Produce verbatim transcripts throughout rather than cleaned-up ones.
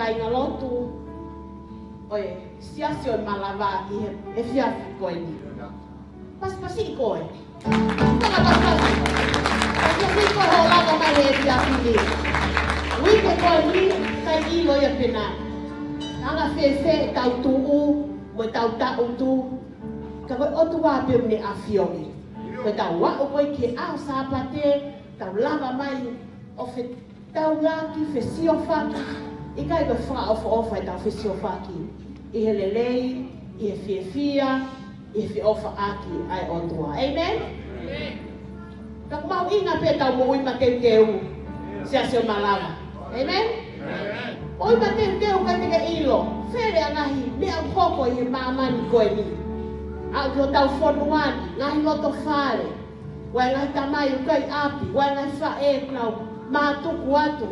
kāingalotu ʻo e Siasi ʻo e Malava ʻi he efiafi ko eni. Pasipasi koe. Fakapasipasi. Pasipasi koe hoʻo lava mai he efiafi ni. Uike ko eni, ʻikai ʻilo ia pe naʻe anga fēfē ʻetau tuʻu mo ʻetau taʻutu. Ka ko e ʻOtua pē ʻoku ne ʻafioʻi. Ko ʻetau aʻu ko ē ki he ʻaho Sāpate, tau lava mai ʻo fetaulaki, fesiofaki, ʻikai ko e fakaʻofoʻofa ʻetau fesiofaki, ʻi he lelei, ʻi he fiefia, ʻi he feʻofaʻaki ʻa e ʻOtua. ʻĒmeni? Ka ʻoku mahuʻinga pē ʻetau moʻui mateuteu, Siasi ʻo e Malava. ʻĒmeni? Moʻui mateuteu, ʻikai te ke ʻilo fele ʻa e ngaahi meʻa ʻoku hoko ʻi he māmani ko eni. ʻA hotau fonua ni, ngaahi loto fale, ʻa e ngaahi tamai ʻoku ʻikai ʻi ʻapi, ʻa e ngaahi faʻē ʻoku nau mātuku atu.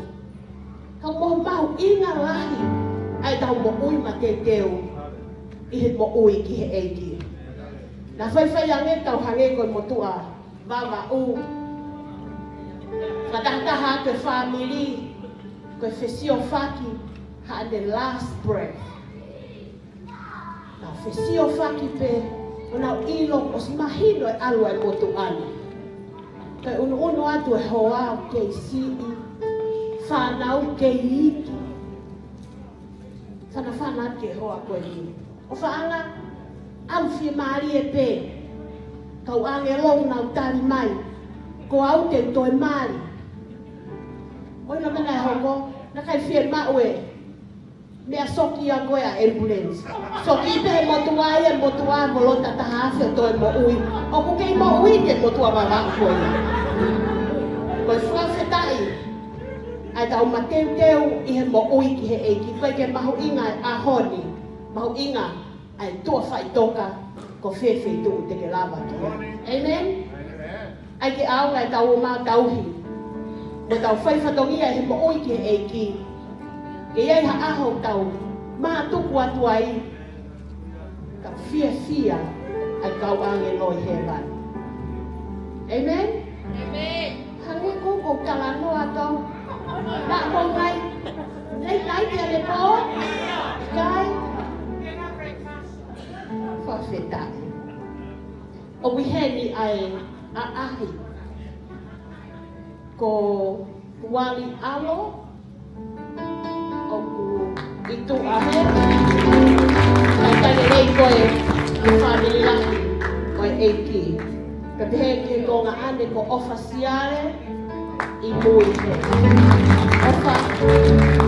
Ka ʻoku mahuʻinga lahi ʻa ʻetau moʻui mateuteu ʻi he moʻui ki he ʻEiki. Naʻa faifai ange ʻetau hangē ko e motuʻa Vavaʻu. Fakatahataha atu e fāmili, ko e fesiofaki, haʻane last breath. Naʻa fesiofaki pē, ʻo nau ʻilo ʻosi mahino e ʻalu ʻa e motuʻa ni. Ko e ʻunuʻunu atu e hoa ʻoku kei siʻi, fānau kei iiki. Fanafana atu ki he hoa ko eni. ʻOfaʻanga, ʻalu fiemālie pē. Kau ʻāngelo ʻoku nau tali mai, ko au te u toe mali. Ko e ʻilo meʻa naʻe hoko, naʻe ʻikai fiemaʻu e meʻa soki ia ko ē ʻa e ambulance. Soki pē he motuʻa ia, motuʻa mo lota taha afe ʻo toe moʻui. ʻOku kei moʻui e motuʻa Vavaʻu ko ia. Ko e fakafetaʻi ʻa ʻetau mateuteu ʻi he moʻui ki he ʻEiki. ʻOku ʻikai ke mahuʻinga e ʻaho ni, mahuʻinga ʻa e tuʻa faʻitoka, ko fē feituʻu te ke lava ki ai. ʻĒmeni? ʻAi ke ʻaonga ʻetau ō mai ʻo tauhi, mo tau fai fatongia he moʻui ki he ʻEiki. Ke ʻi ai ha ʻaho tau mātuku atu ai, tau fiefia ʻa e kau ʻāngelo ʻi hēvani. ʻĒmeni? ʻĒmeni. Hangē ko ʻeku talanoa atu. Naʻa ko ngai. Late night ia le po. Kai. Fakafetaʻi. ʻOku ʻi heni ʻa e ʻaʻahi. Ko Wali ʻAlo, ʻoku ʻi tuʻa he. Kae kai lelei koe, fāmili lahi ʻo e ʻEiki. Kae pehē ki he konga ʻane ko ʻOfa Siale ʻi mui he. ʻOfa,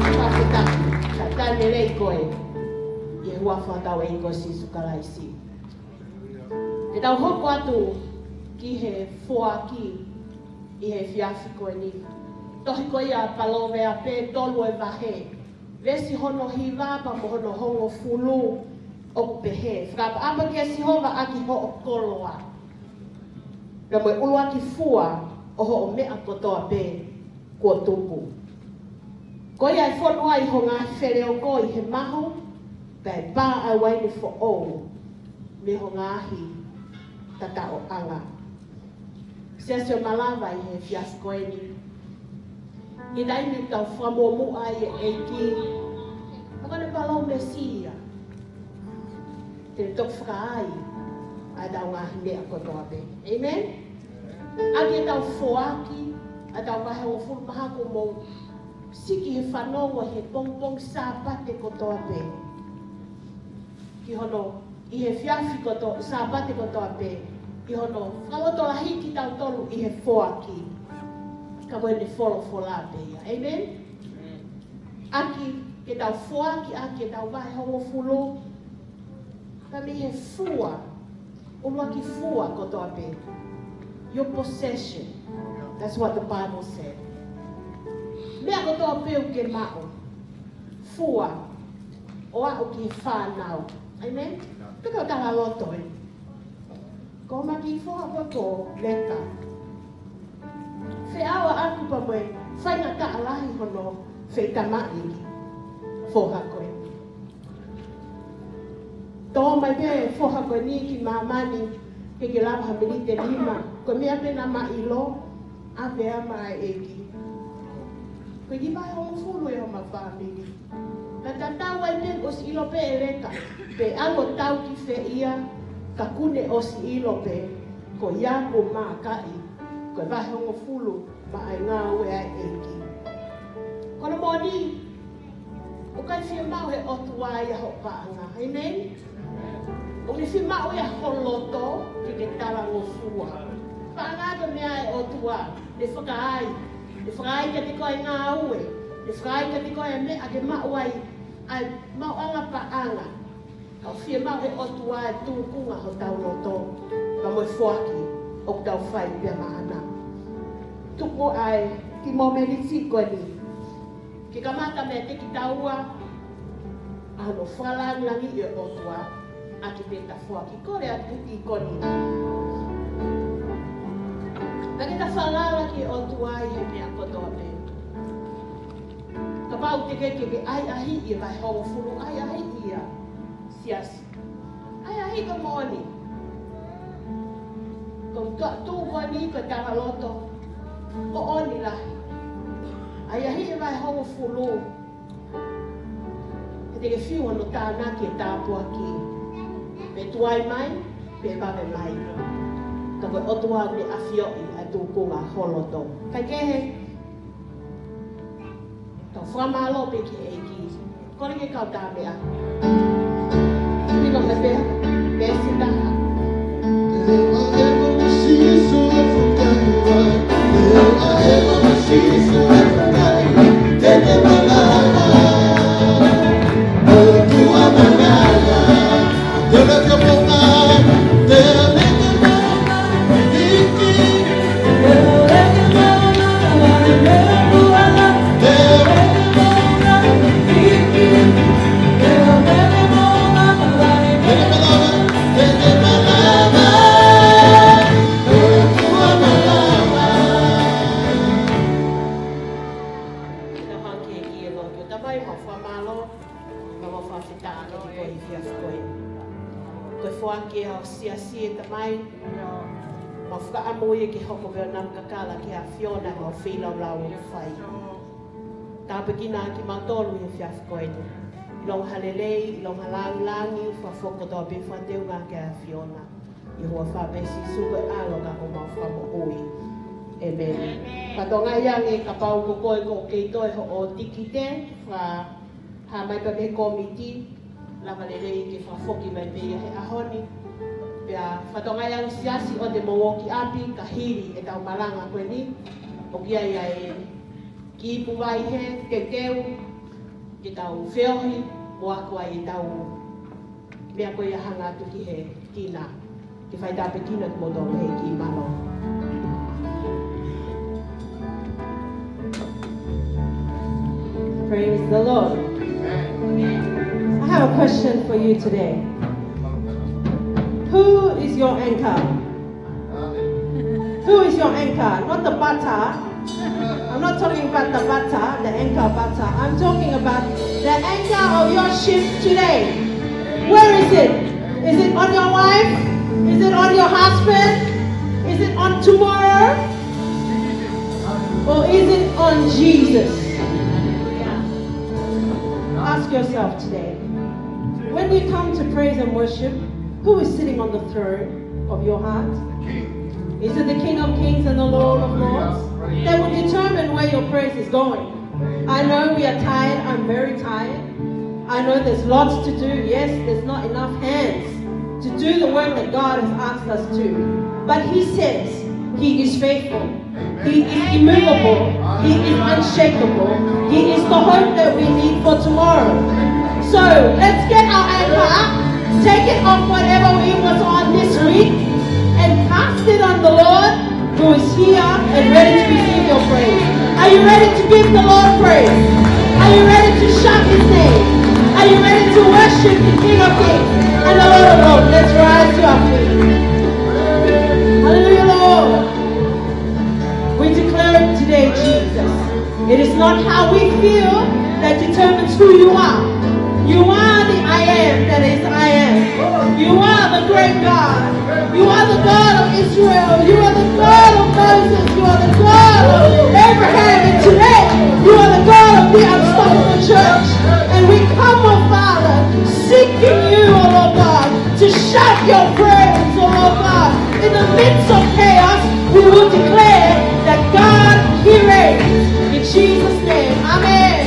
fakafetaʻi, kae kai lelei koe ʻi he huafa ʻo hotau ʻEiki ko Sīsū Kalaisi. Te tau hoko atu ki he foaki ʻi he efiafi ko eni. Tohi ko ia Palōveape tolu e vahe, veesi hono hiva pea mo hono hongofulu, ʻoku pehē: Fakaʻapaʻapa kia Sihova ʻaki hoʻo koloa, pea mo e ʻuluaki fua ʻo hoʻo meʻa kotoa pē kuo tupu. Ko ia ʻe fonu ai ho ngaahi feleoko ʻi he mahu, pea ʻe pā ʻa e uaine foʻou mei ho ngaahi tataʻoʻanga. Siasi ʻo e Malava ʻi he efiafi ko eni, ʻi he taimi ʻoku tau fakamuʻomuʻa ai e ʻEiki, ʻa ʻene palōmesi ia, te ne toki fakaai ʻa ʻetau ngaahi meʻa kotoa pē. ʻĒmeni? ʻAki ʻetau foaki, ʻa ʻetau vahe hongofulu, mahalo kuo mou siki he fanongo he pongipongi Sāpate kotoa pē, ki hono, ʻi he efiafi kotoa, Sāpate kotoa pē, ʻi hono fakalotolahi kitautolu ʻi he foaki. Ka ko ʻene folofola pē ia. ʻĒmeni? ʻAki, ke tau foaki ʻaki ʻetau vahe hongofulu, pea mei he fua, ʻuluaki fua kotoa pē. Your possession. That's what the Bible said. Meʻa kotoa pē ʻoku ke maʻu, fua, ʻo aʻu ki he fānau. ʻĒmeni? Pea ko e talaloto ē. Ko hoʻoma kiʻi foha ko ē ko Leka, feʻao ʻaʻaku pea mo e faingataʻa lahi hono feitamaʻi foha ko ē. Tō mai pē foha ko eni ki māmani, ke ke lava ha miniti ʻe nima. Ko e meʻa pē naʻa ma ʻilo, ʻave ia maʻa e ʻEiki. Ko e kiʻi vahe hongofulu ʻi homa fāmili. Tau ai pē ʻosi ʻilo pē ʻe Leka, pe ʻalu ʻo tau ki fē ia, ka kuo ne ʻosi ʻilo pē, ko ia kuo maakaʻi, ko e vahe hongofulu maʻa e ngāue ʻa e ʻEiki. Ko hono moʻoni, ʻoku ʻikai fiemaʻu ʻe he ʻOtua ia hoʻo paʻanga. ʻĒmeni? ʻOku ne fiemaʻu ia ho loto ke ke talangofua. Paʻanga ko e meʻa ʻa e ʻOtua, ne fakaai. Ne fakaai kiate koe e ngāue. Ne fakaai kiate koe e meʻa ke maʻu ai ʻa e maʻuʻanga paʻanga. Ka ʻoku fiemaʻu ʻe he ʻOtua e tūkunga hotau loto, ka mo e foaki ʻoku tau fai pea maʻana. Tuku ʻa e kiʻi mōmeniti ko eni ke kamata meiate kitaua ʻa hono fakalāngilangiʻi ʻo e ʻOtua ʻaki pē ʻeta foaki. Kole atu ki koni. Pea ke ta falala ki he ʻOtua ʻi he meʻa kotoa pē. Kapau te ke ke ʻahiʻahiʻi e vahe hongofulu, ʻahiʻahiʻi ia, siasi. ʻAhiʻahiʻi ko e moʻoni. Ko e tuʻu ko eni ko e talaloto moʻoni lahi. ʻAhiʻahiʻi e vahe hongofulu. He te ke fiu hono tānaki e tāpuaki. Pe tuai mai, pe vave mai. Ka ko e ʻOtua ʻoku ne ʻafioʻi ʻa e tūkunga ho loto. Kae kehe, tau fakamālō pē ki he ʻEiki. Kole ke kau tā meʻa. Himi ko e pē, pē sita. Tamai, mau fakamālō, mau fakafetaʻi atu ki he efiafi ko eni. Ko e foaki ʻa e siasi ē Tamai, mau fakaʻamu ia ke hoko pē ʻo nau kakala ki he ʻAfiona ʻemau feilaulau ʻoku fai. Tāpuekina kimautolu ʻi he efiafi ko eni. ʻIlonga ha lelei, ʻilonga ha lāngilangi, fakafoki kotoa pē fakateunga ki he ʻAfiona. ʻI he huafa pē ʻo Sīsū ko e ʻAlo ka ko homau Fakamoʻui. ʻĒmeni. Fakatokangaʻi ange kapau ko koe ʻoku kei toe hoʻo tikite, fakahā mai pē ki he kōmiti, lava lelei ke fakafoki mai pē ia he ʻaho ni. Pea fakatokangaʻi ange siasi ʻoua te mou ō ki ʻapi, ka hili ʻetau malanga ko eni, ʻoku ʻi ai ʻa e kiʻi ipu vai he teuteu, ke tau feohi, mo ako ai ʻetau meʻa ko ia hanga atu ki he tina. Ke fai tāpuekina kimoutolu he kiʻi mālō. Praise the Lord. I have a question for you today. Who is your anchor? Who is your anchor? Not the bata. I'm not talking about the bata, the anchor bata. I'm talking about the anchor of your ship today. Where is it? Is it on your wife? Is it on your husband? Is it on tomorrow? Or is it on Jesus? Ask yourself today. When we come to praise and worship, who is sitting on the throne of your heart? Is it the King of Kings and the Lord of Lords? That will determine where your praise is going. I know we are tired. I'm very tired. I know there's lots to do. Yes, there's not enough hands to do the work that God has asked us to. But He says He is faithful. He is immovable. He is unshakable. He is the hope that we need for tomorrow. So let's get our anchor up, take it off whatever it was on this week, and cast it on the Lord who is here and ready to receive your praise. Are you ready to give the Lord praise? Are you ready to shout His name? Are you ready to worship the King of Kings and the Lord of Lords? Let's rise to our feet. Hallelujah, Lord. We declare it today, Jesus. It is not how we feel that determines who you are. You are the I am that is I am. You are the great God. You are the God of Israel. You are the God of Moses. You are the God of Abraham. And today, you are the God of the unstoppable church. And we come Your praise, oh Lord God. In the midst of chaos, we will declare that God, He reigns. In Jesus' name, amen.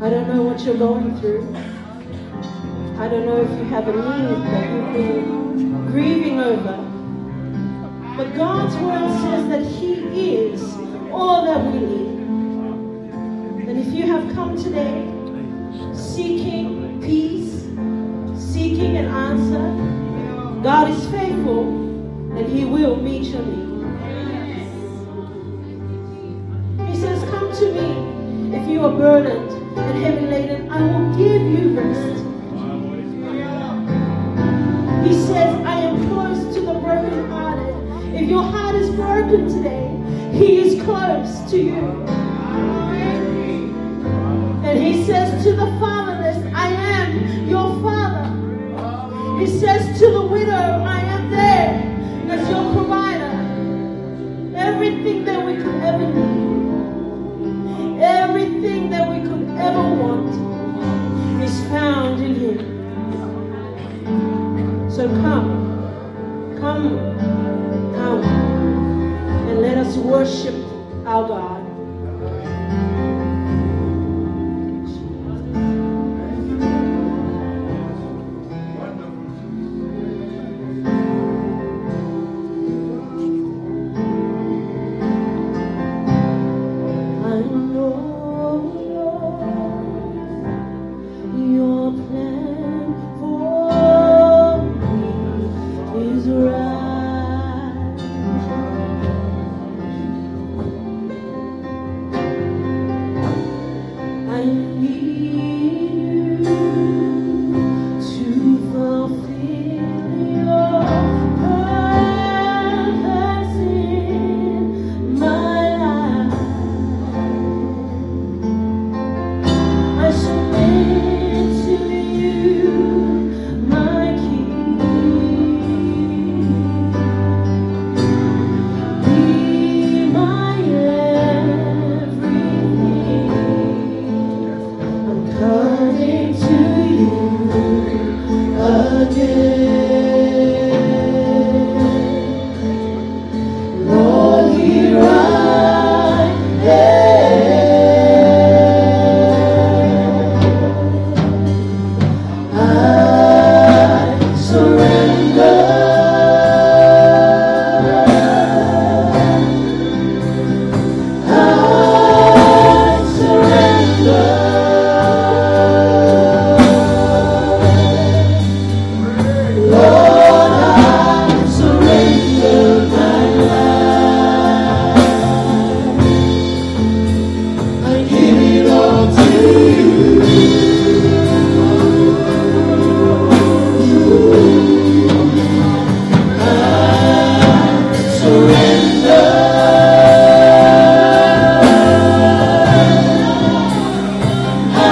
I don't know what you're going through. I don't know if you have a need that you've been grieving over, but God's word says that He is all that we need. And if you have come today seeking peace, seeking an answer, God is faithful and He will meet your need. He says, "Come to me if you are burdened and heavy laden, I will give you rest." He says, "I am close to the brokenhearted." If your heart is broken today, He is close to you. And He says to the fatherless, "I am your father." He says to the widow, "I am there as your provider." Everything that we could ever need, everything that we could ever want is found in Him. So come, come, come, and let us worship our God. I know, Lord, your plan for me is right. I need you to fulfill your purpose in my life. I submit to you, my King. Be my everything. I'm coming to you again. Lord, here I am. I surrender. I surrender. Lord, I surrender my life. I give it all to you. I surrender. I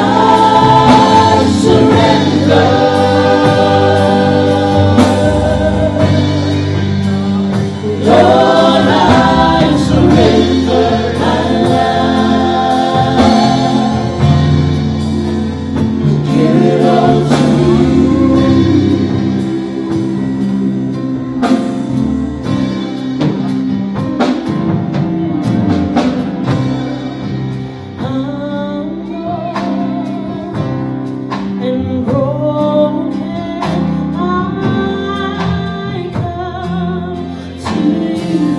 surrender. Lord, I surrender my life. I give it all to you. Humble and broken, I come to you.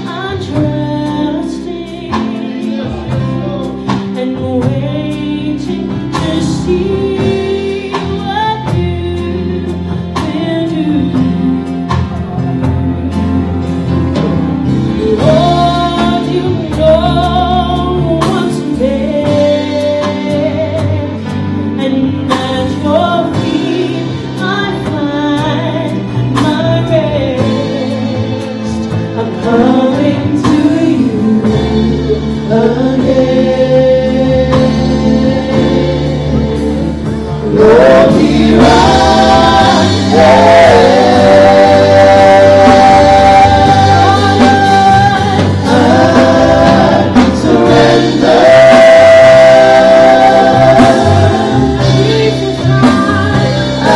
I'm trusting and waiting to see what you will do. Lord, you know what's best, and at your feet I find my rest. I'm coming to you again. Lord, here I am. I surrender. Jesus, I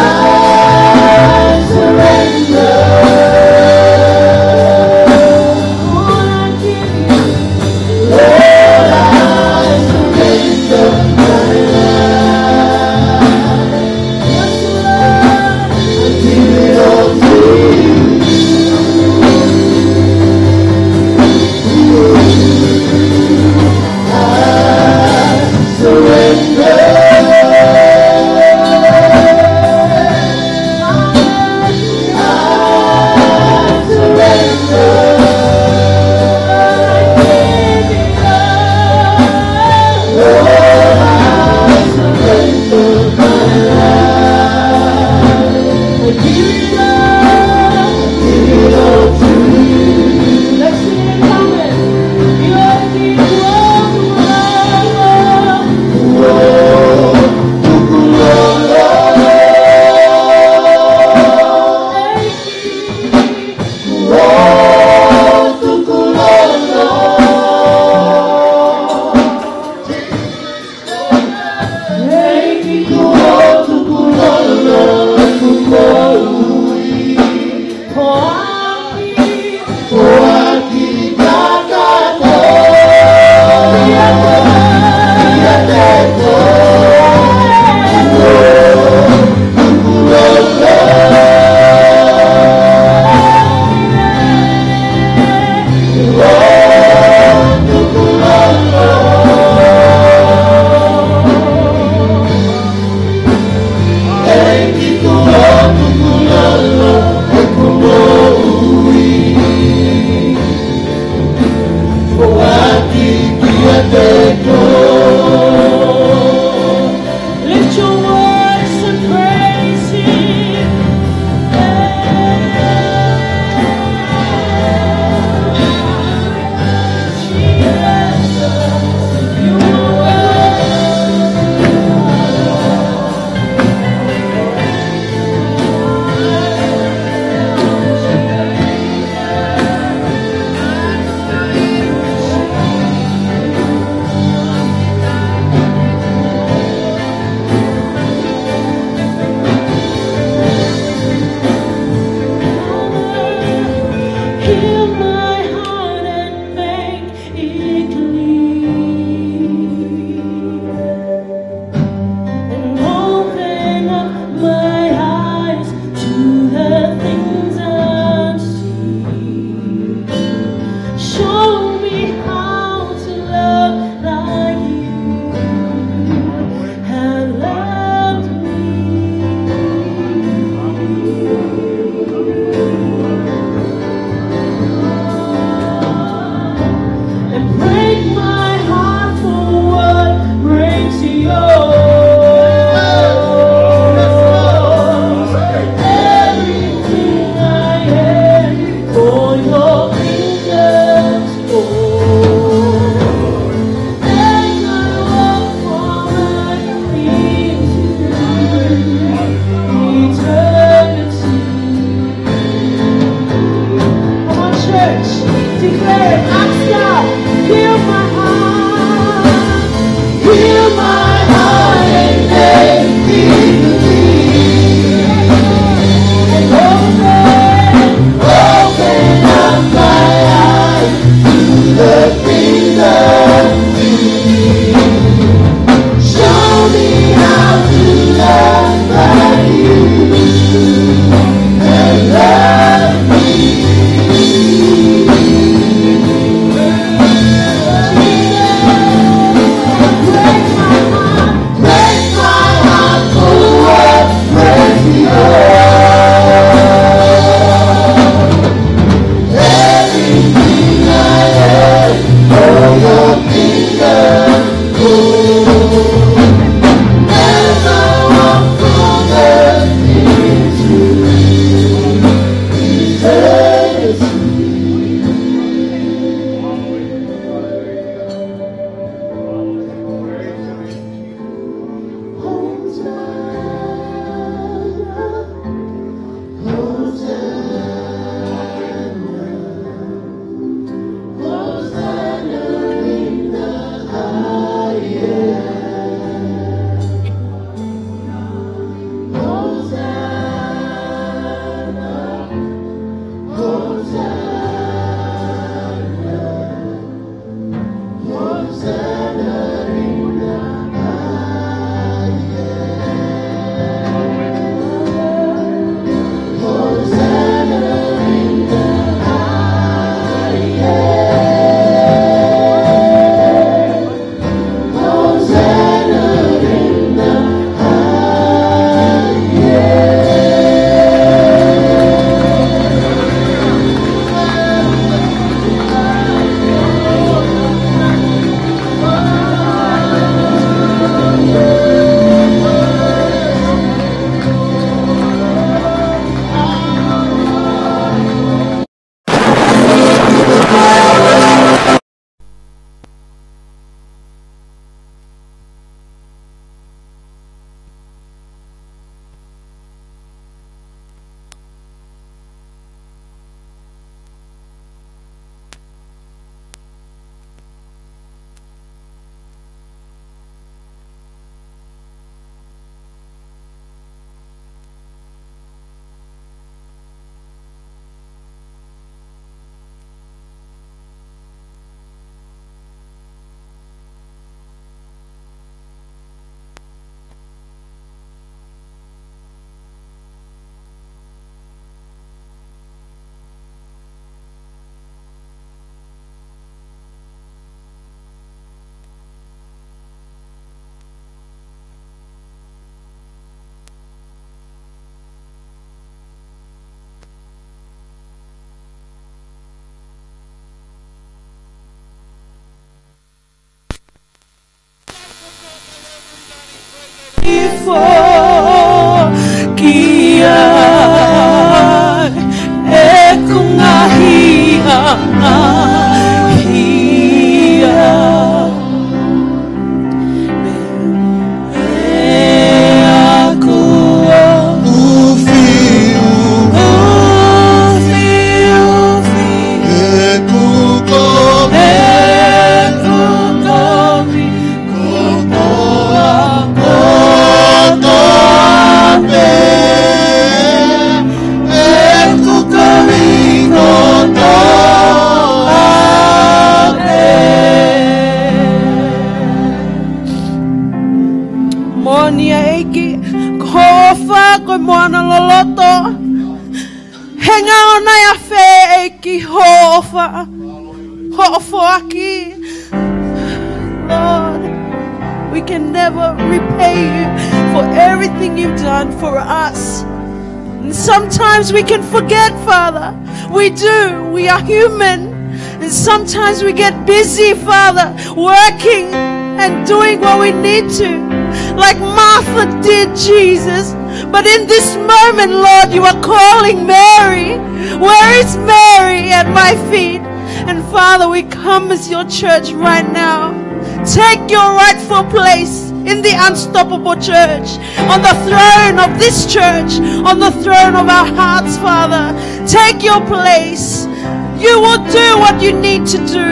surrender. Declare, ask God, "Heal my heart, heal my heart and make me believe. And open, open up my eyes to the things of thee. Show me how to love like you and love me." Break my heart, break my heart for what breaks me off. Everything I have, all your fingers. Foki ai ʻeku ngaahi anga hia. Pea kuo ufi, ufi, ufi ʻeku kovi, ʻeku kovi kotoa, kotoa pē, ʻeku kovi kotoa pē. Moʻoni ʻEiki, ko hoʻo ʻofa ko e moana loloto. He ngaʻunu ʻa e ʻEiki hoʻo ʻofa, hoʻo foaki. Lord, we can never repay you for everything you've done for us. And sometimes we can forget, Father. We do. We are human. And sometimes we get busy, Father, working and doing what we need to, like Martha did, Jesus. But in this moment, Lord, you are calling Mary. Where is Mary at my feet? And Father, we come as your church right now. Take your rightful place in the unstoppable church, on the throne of this church, on the throne of our hearts, Father. Take your place. You will do what you need to do.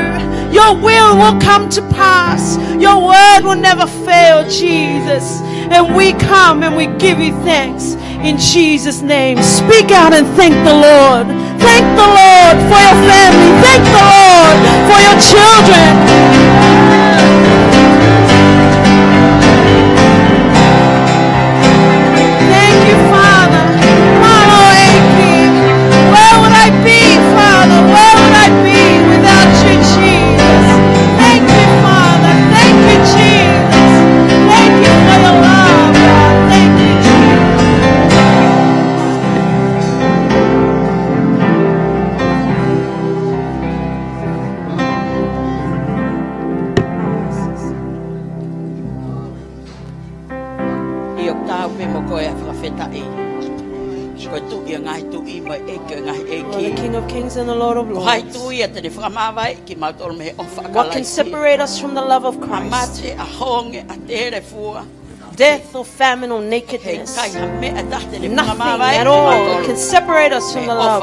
Your will will come to pass. Your word will never fail, Jesus. And we come and we give you thanks in Jesus' name. Speak out and thank the Lord. Thank the Lord for your family. Thank the Lord for your children. Thank you, Father. Mālō ʻEiki. Where would I be, Father? Where would I be without you, Jesus? Thank you, Father. Thank you, Jesus. Thank you for your love, God. Thank you, Jesus. ʻIo, ʻoku tau pē mo koe ʻa e fakafetaʻi. Ko e Tuʻi ʻo e ngaahi tuʻi mo e ʻEiki ʻo e ngaahi ʻeiki. You are the King of kings and the Lord of lords. Ko hai tui ia te ne fakamāvaeʻi kimautolu mei he ʻofa ʻa Kalaisi? What can separate us from the love of Christ? ʻA mate, ʻa honge, ʻa telefua. Death or famine or nakedness. He ʻikai ha meʻa ʻe taha te ne fakamāvaeʻi kimautolu mei he ʻofa ʻa Kalaisi. Nothing at all can separate us from the love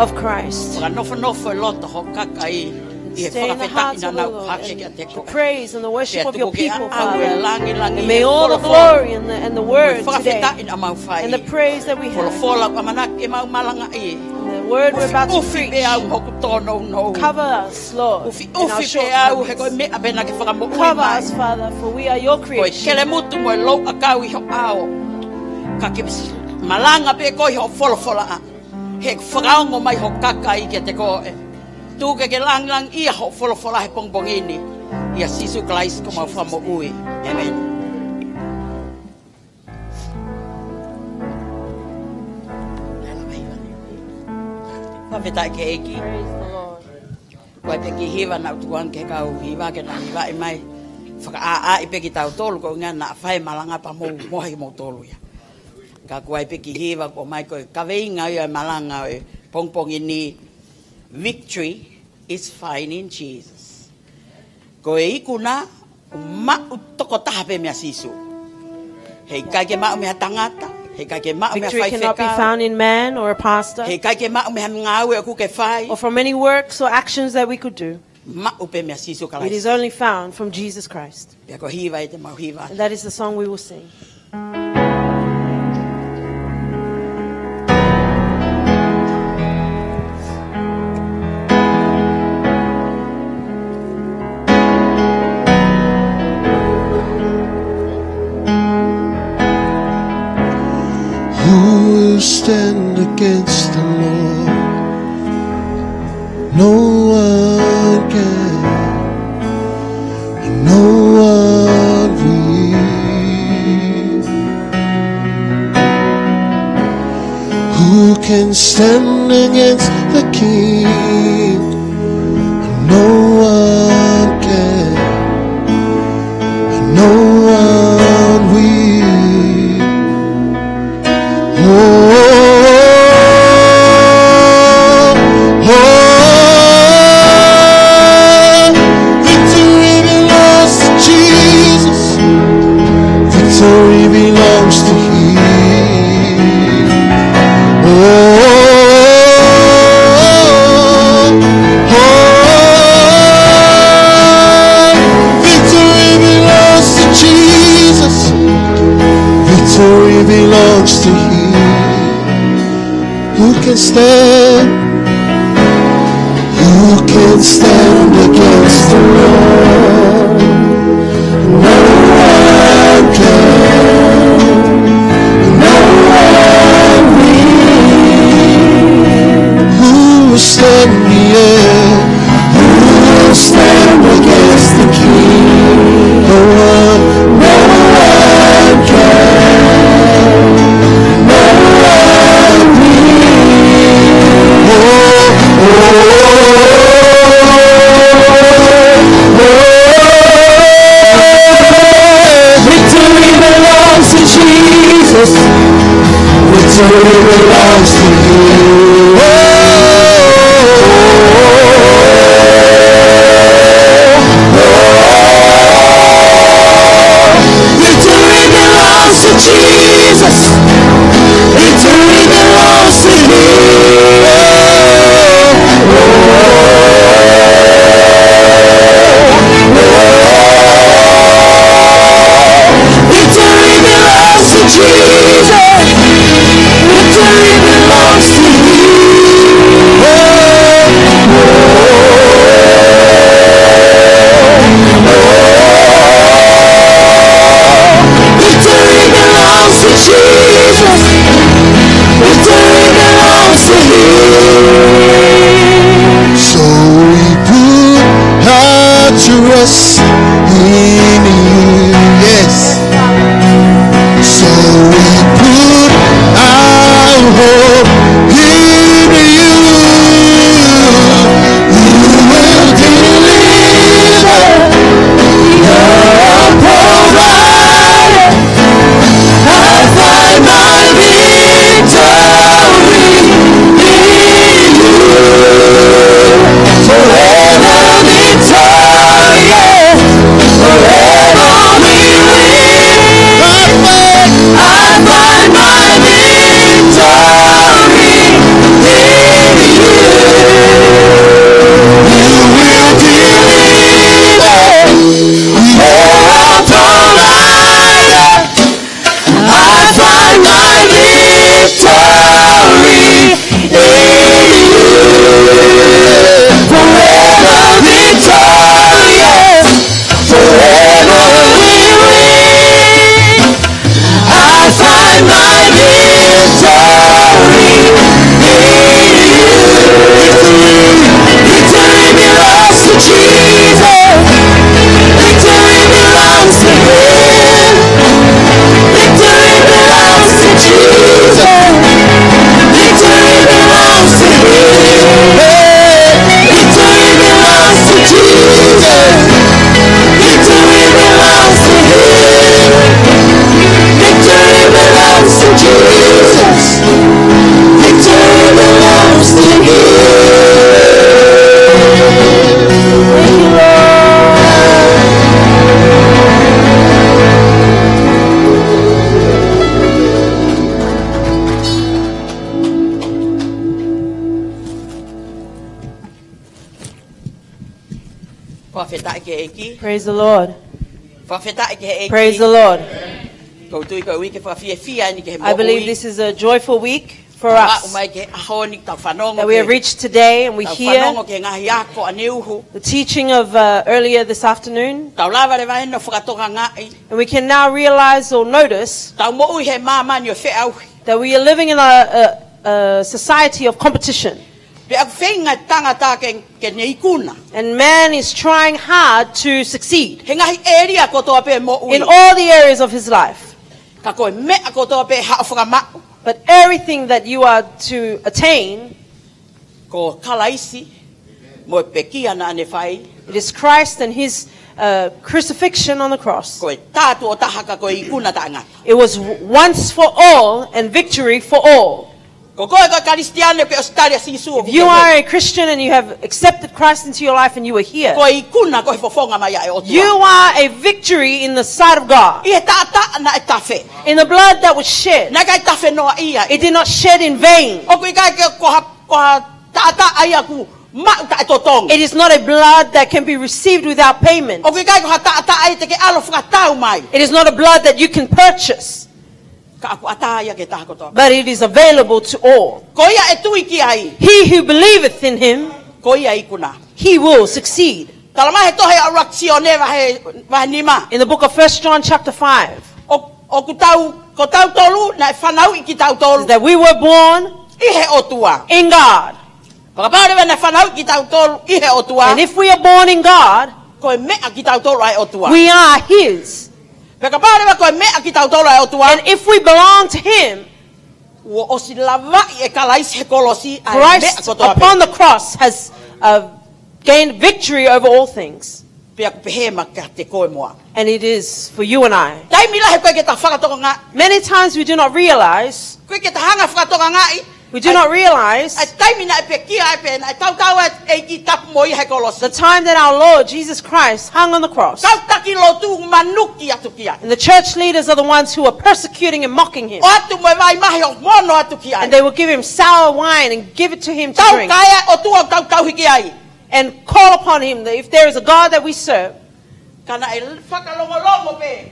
of Christ. Fakanofonofo e loto ho kakai ʻi he fakafetaʻi naʻa nau hake kiate koe. Stay in the hearts of the Lord and to praise and the worship of your people, Father. Pea tuku ke ʻaʻau e lāngilangi, e folofola, mo e fakafetaʻi naʻa mau fai. And may all the glory and the, and the words today, and the praise that we have, folofola ʻoku ʻamanaki ke mau malangaʻi, and the word we're about to preach, ʻufiʻufi pē au mo hoku tōnounou. Cover us, Lord, in our shortcomings. ʻUfiʻufi pē au he ko e meʻa pē naʻa ke fakamoʻui mai. Cover us, Father, for we are your creation. Ko e kelemutu mo e louʻakau ʻi ho ʻao. Ka ke malanga pē koe ʻi hoʻo folofola, he ʻoku fakaongo mai ho kakai kiate koe. Tuku ke ke lāngilangiʻia hoʻo folofola he pongipongi ni. ʻIa Sīsū Kalaisi ko homau Fakamoʻui. ʻĒmeni. Fakafetaʻi ki he ʻEiki. Praise the Lord. Ko e kiʻi hiva naʻa ku tukuange ki he kau hiva ke nau hivaʻi mai. Fakaʻāʻai pē kitautolu ko e ʻuhinga naʻa fai malanga pea mou mohe kimoutolu ia. Ka ko e kiʻi hiva ko mai ko e kaveinga ia e malanga ʻo e pongipongi ni, Victory is found in Jesus. Ko e ikuna ʻoku maʻu tokotaha pē meia Sīsū. Heʻikai ke maʻu mei ha tangata, heʻikai ke maʻu mei ha faifekau. Victory cannot be found in man or a pastor, heʻikai ke maʻu mei ha ngāue ʻoku ke fai. Or from any works or actions that we could do. Maʻu pē meia Sīsū Kalaisi. It is only found from Jesus Christ. Pea ko e hiva ia te mau hiva. And that is the song we will sing. Who will stand against the Lord? No one can. No one will. Who can stand against the King? No one can. No one will. Oh, oh, victory belongs to Jesus. Victory belongs to Him. Oh, oh, victory belongs to Jesus. Victory belongs to Him. Who can stand? Who can stand against the Lord? No one can. No one will. Who will stand, yeah? Who will stand against the King? No one. No one can. No one will. Oh, oh, oh, oh. Fakafetaʻi ki he ʻEiki. Praise the Lord. Fakafetaʻi ki he ʻEiki. Praise the Lord. ʻOku ou tui ko e uike fakafiefia eni ki he moʻui. I believe this is a joyful week for us. Aʻu mai ki he ʻaho ni, tau fanongo, that we have reached today and we hear, tau fanongo ki he ngaahi ako ʻaneuhu, the teaching of, uh, earlier this afternoon. Tau lava leva eni ʻo fakatokangaʻi. And we can now realize or notice, tau moʻui he māmani ʻo e feʻauhi, that we are living in a, a, a society of competition. Pea ʻoku feinga e tangata ke, ke ne ikuna. And man is trying hard to succeed. He ngaahi ʻēlia kotoa pē moʻui. In all the areas of his life. Ka ko e meʻa kotoa pē haʻo fakamaʻu. But everything that you are to attain, ko Kalaisi mo e pekia naʻa ne fai. It is Christ and his, uh, crucifixion on the cross. Ko e tā tuʻo taha ka ko e ikuna taʻengata. It was w-, once for all and victory for all. Ko koe ko e Kalisitiane ʻoku ke ʻosi tali ʻa Sīsū. If you are a Christian and you have accepted Christ into your life and you are here, ko e ikuna ko e fofonga mai ʻa e ʻOtua. You are a victory in the sight of God. ʻI he taʻataʻa naʻe tafe. In the blood that was shed. Naʻe ʻikai tafe noaʻia. It did not shed in vain. ʻOku ʻikai ke ko ha, ko ha taʻataʻa ia ʻoku maʻu taʻetotongi. It is not a blood that can be received without payment. ʻOku ʻikai ko ha taʻataʻa ia te ke ʻalu ʻo fakatau mai. It is not a blood that you can purchase. Ka ʻoku ʻatā ia ki he taha kotoa. But it is available to all. Ko ia ʻe tui ki ai. He who believeth in him, ko ia ʻe ikuna. He will succeed. Talamai he tohi ʻa ʻuluaki Sione vahe, vahe nima. In the book of First John chapter five, ʻo, ʻoku tau, ko tautolu naʻe fanauʻi kitautolu, that we were born, ʻi he ʻOtua. In God. Pea kapau leva naʻe fanauʻi kitautolu ʻi he ʻOtua, and if we are born in God, ko e meʻa kitautolu ʻa e ʻOtua. We are his. Pea kapau leva ko e meʻa kitautolu ʻa e ʻOtua, and if we belong to him, kuo ʻosi lavaʻi ʻe Kalaisi he kolosi ʻa e meʻa kotoa pē. Christ upon the cross has, uh, gained victory over all things. Pea ʻoku pehē mai kiate koe mo au. And it is for you and I. Taimi lahi ʻoku ʻikai ke ta fakatokangaʻi. Many times we do not realize, ʻoku ʻikai ke ta hanga fakatokangaʻi, we do not realize, ʻa e taimi naʻe pekia ai pē naʻe tautau ai ʻa e ʻEiki tapu mo ia he kolosi. The time that our Lord Jesus Christ hung on the cross. Kau taki lotu manuki atu ki ai. And the church leaders are the ones who are persecuting and mocking him. ʻOatu mo e vai mahi ʻo mono atu ki ai. And they will give him sour wine and give it to him to drink. Tau kae ʻOtua ʻoku tau tauhi ki ai. And call upon him, that if there is a God that we serve. Ka naʻe fakalongolongo pē.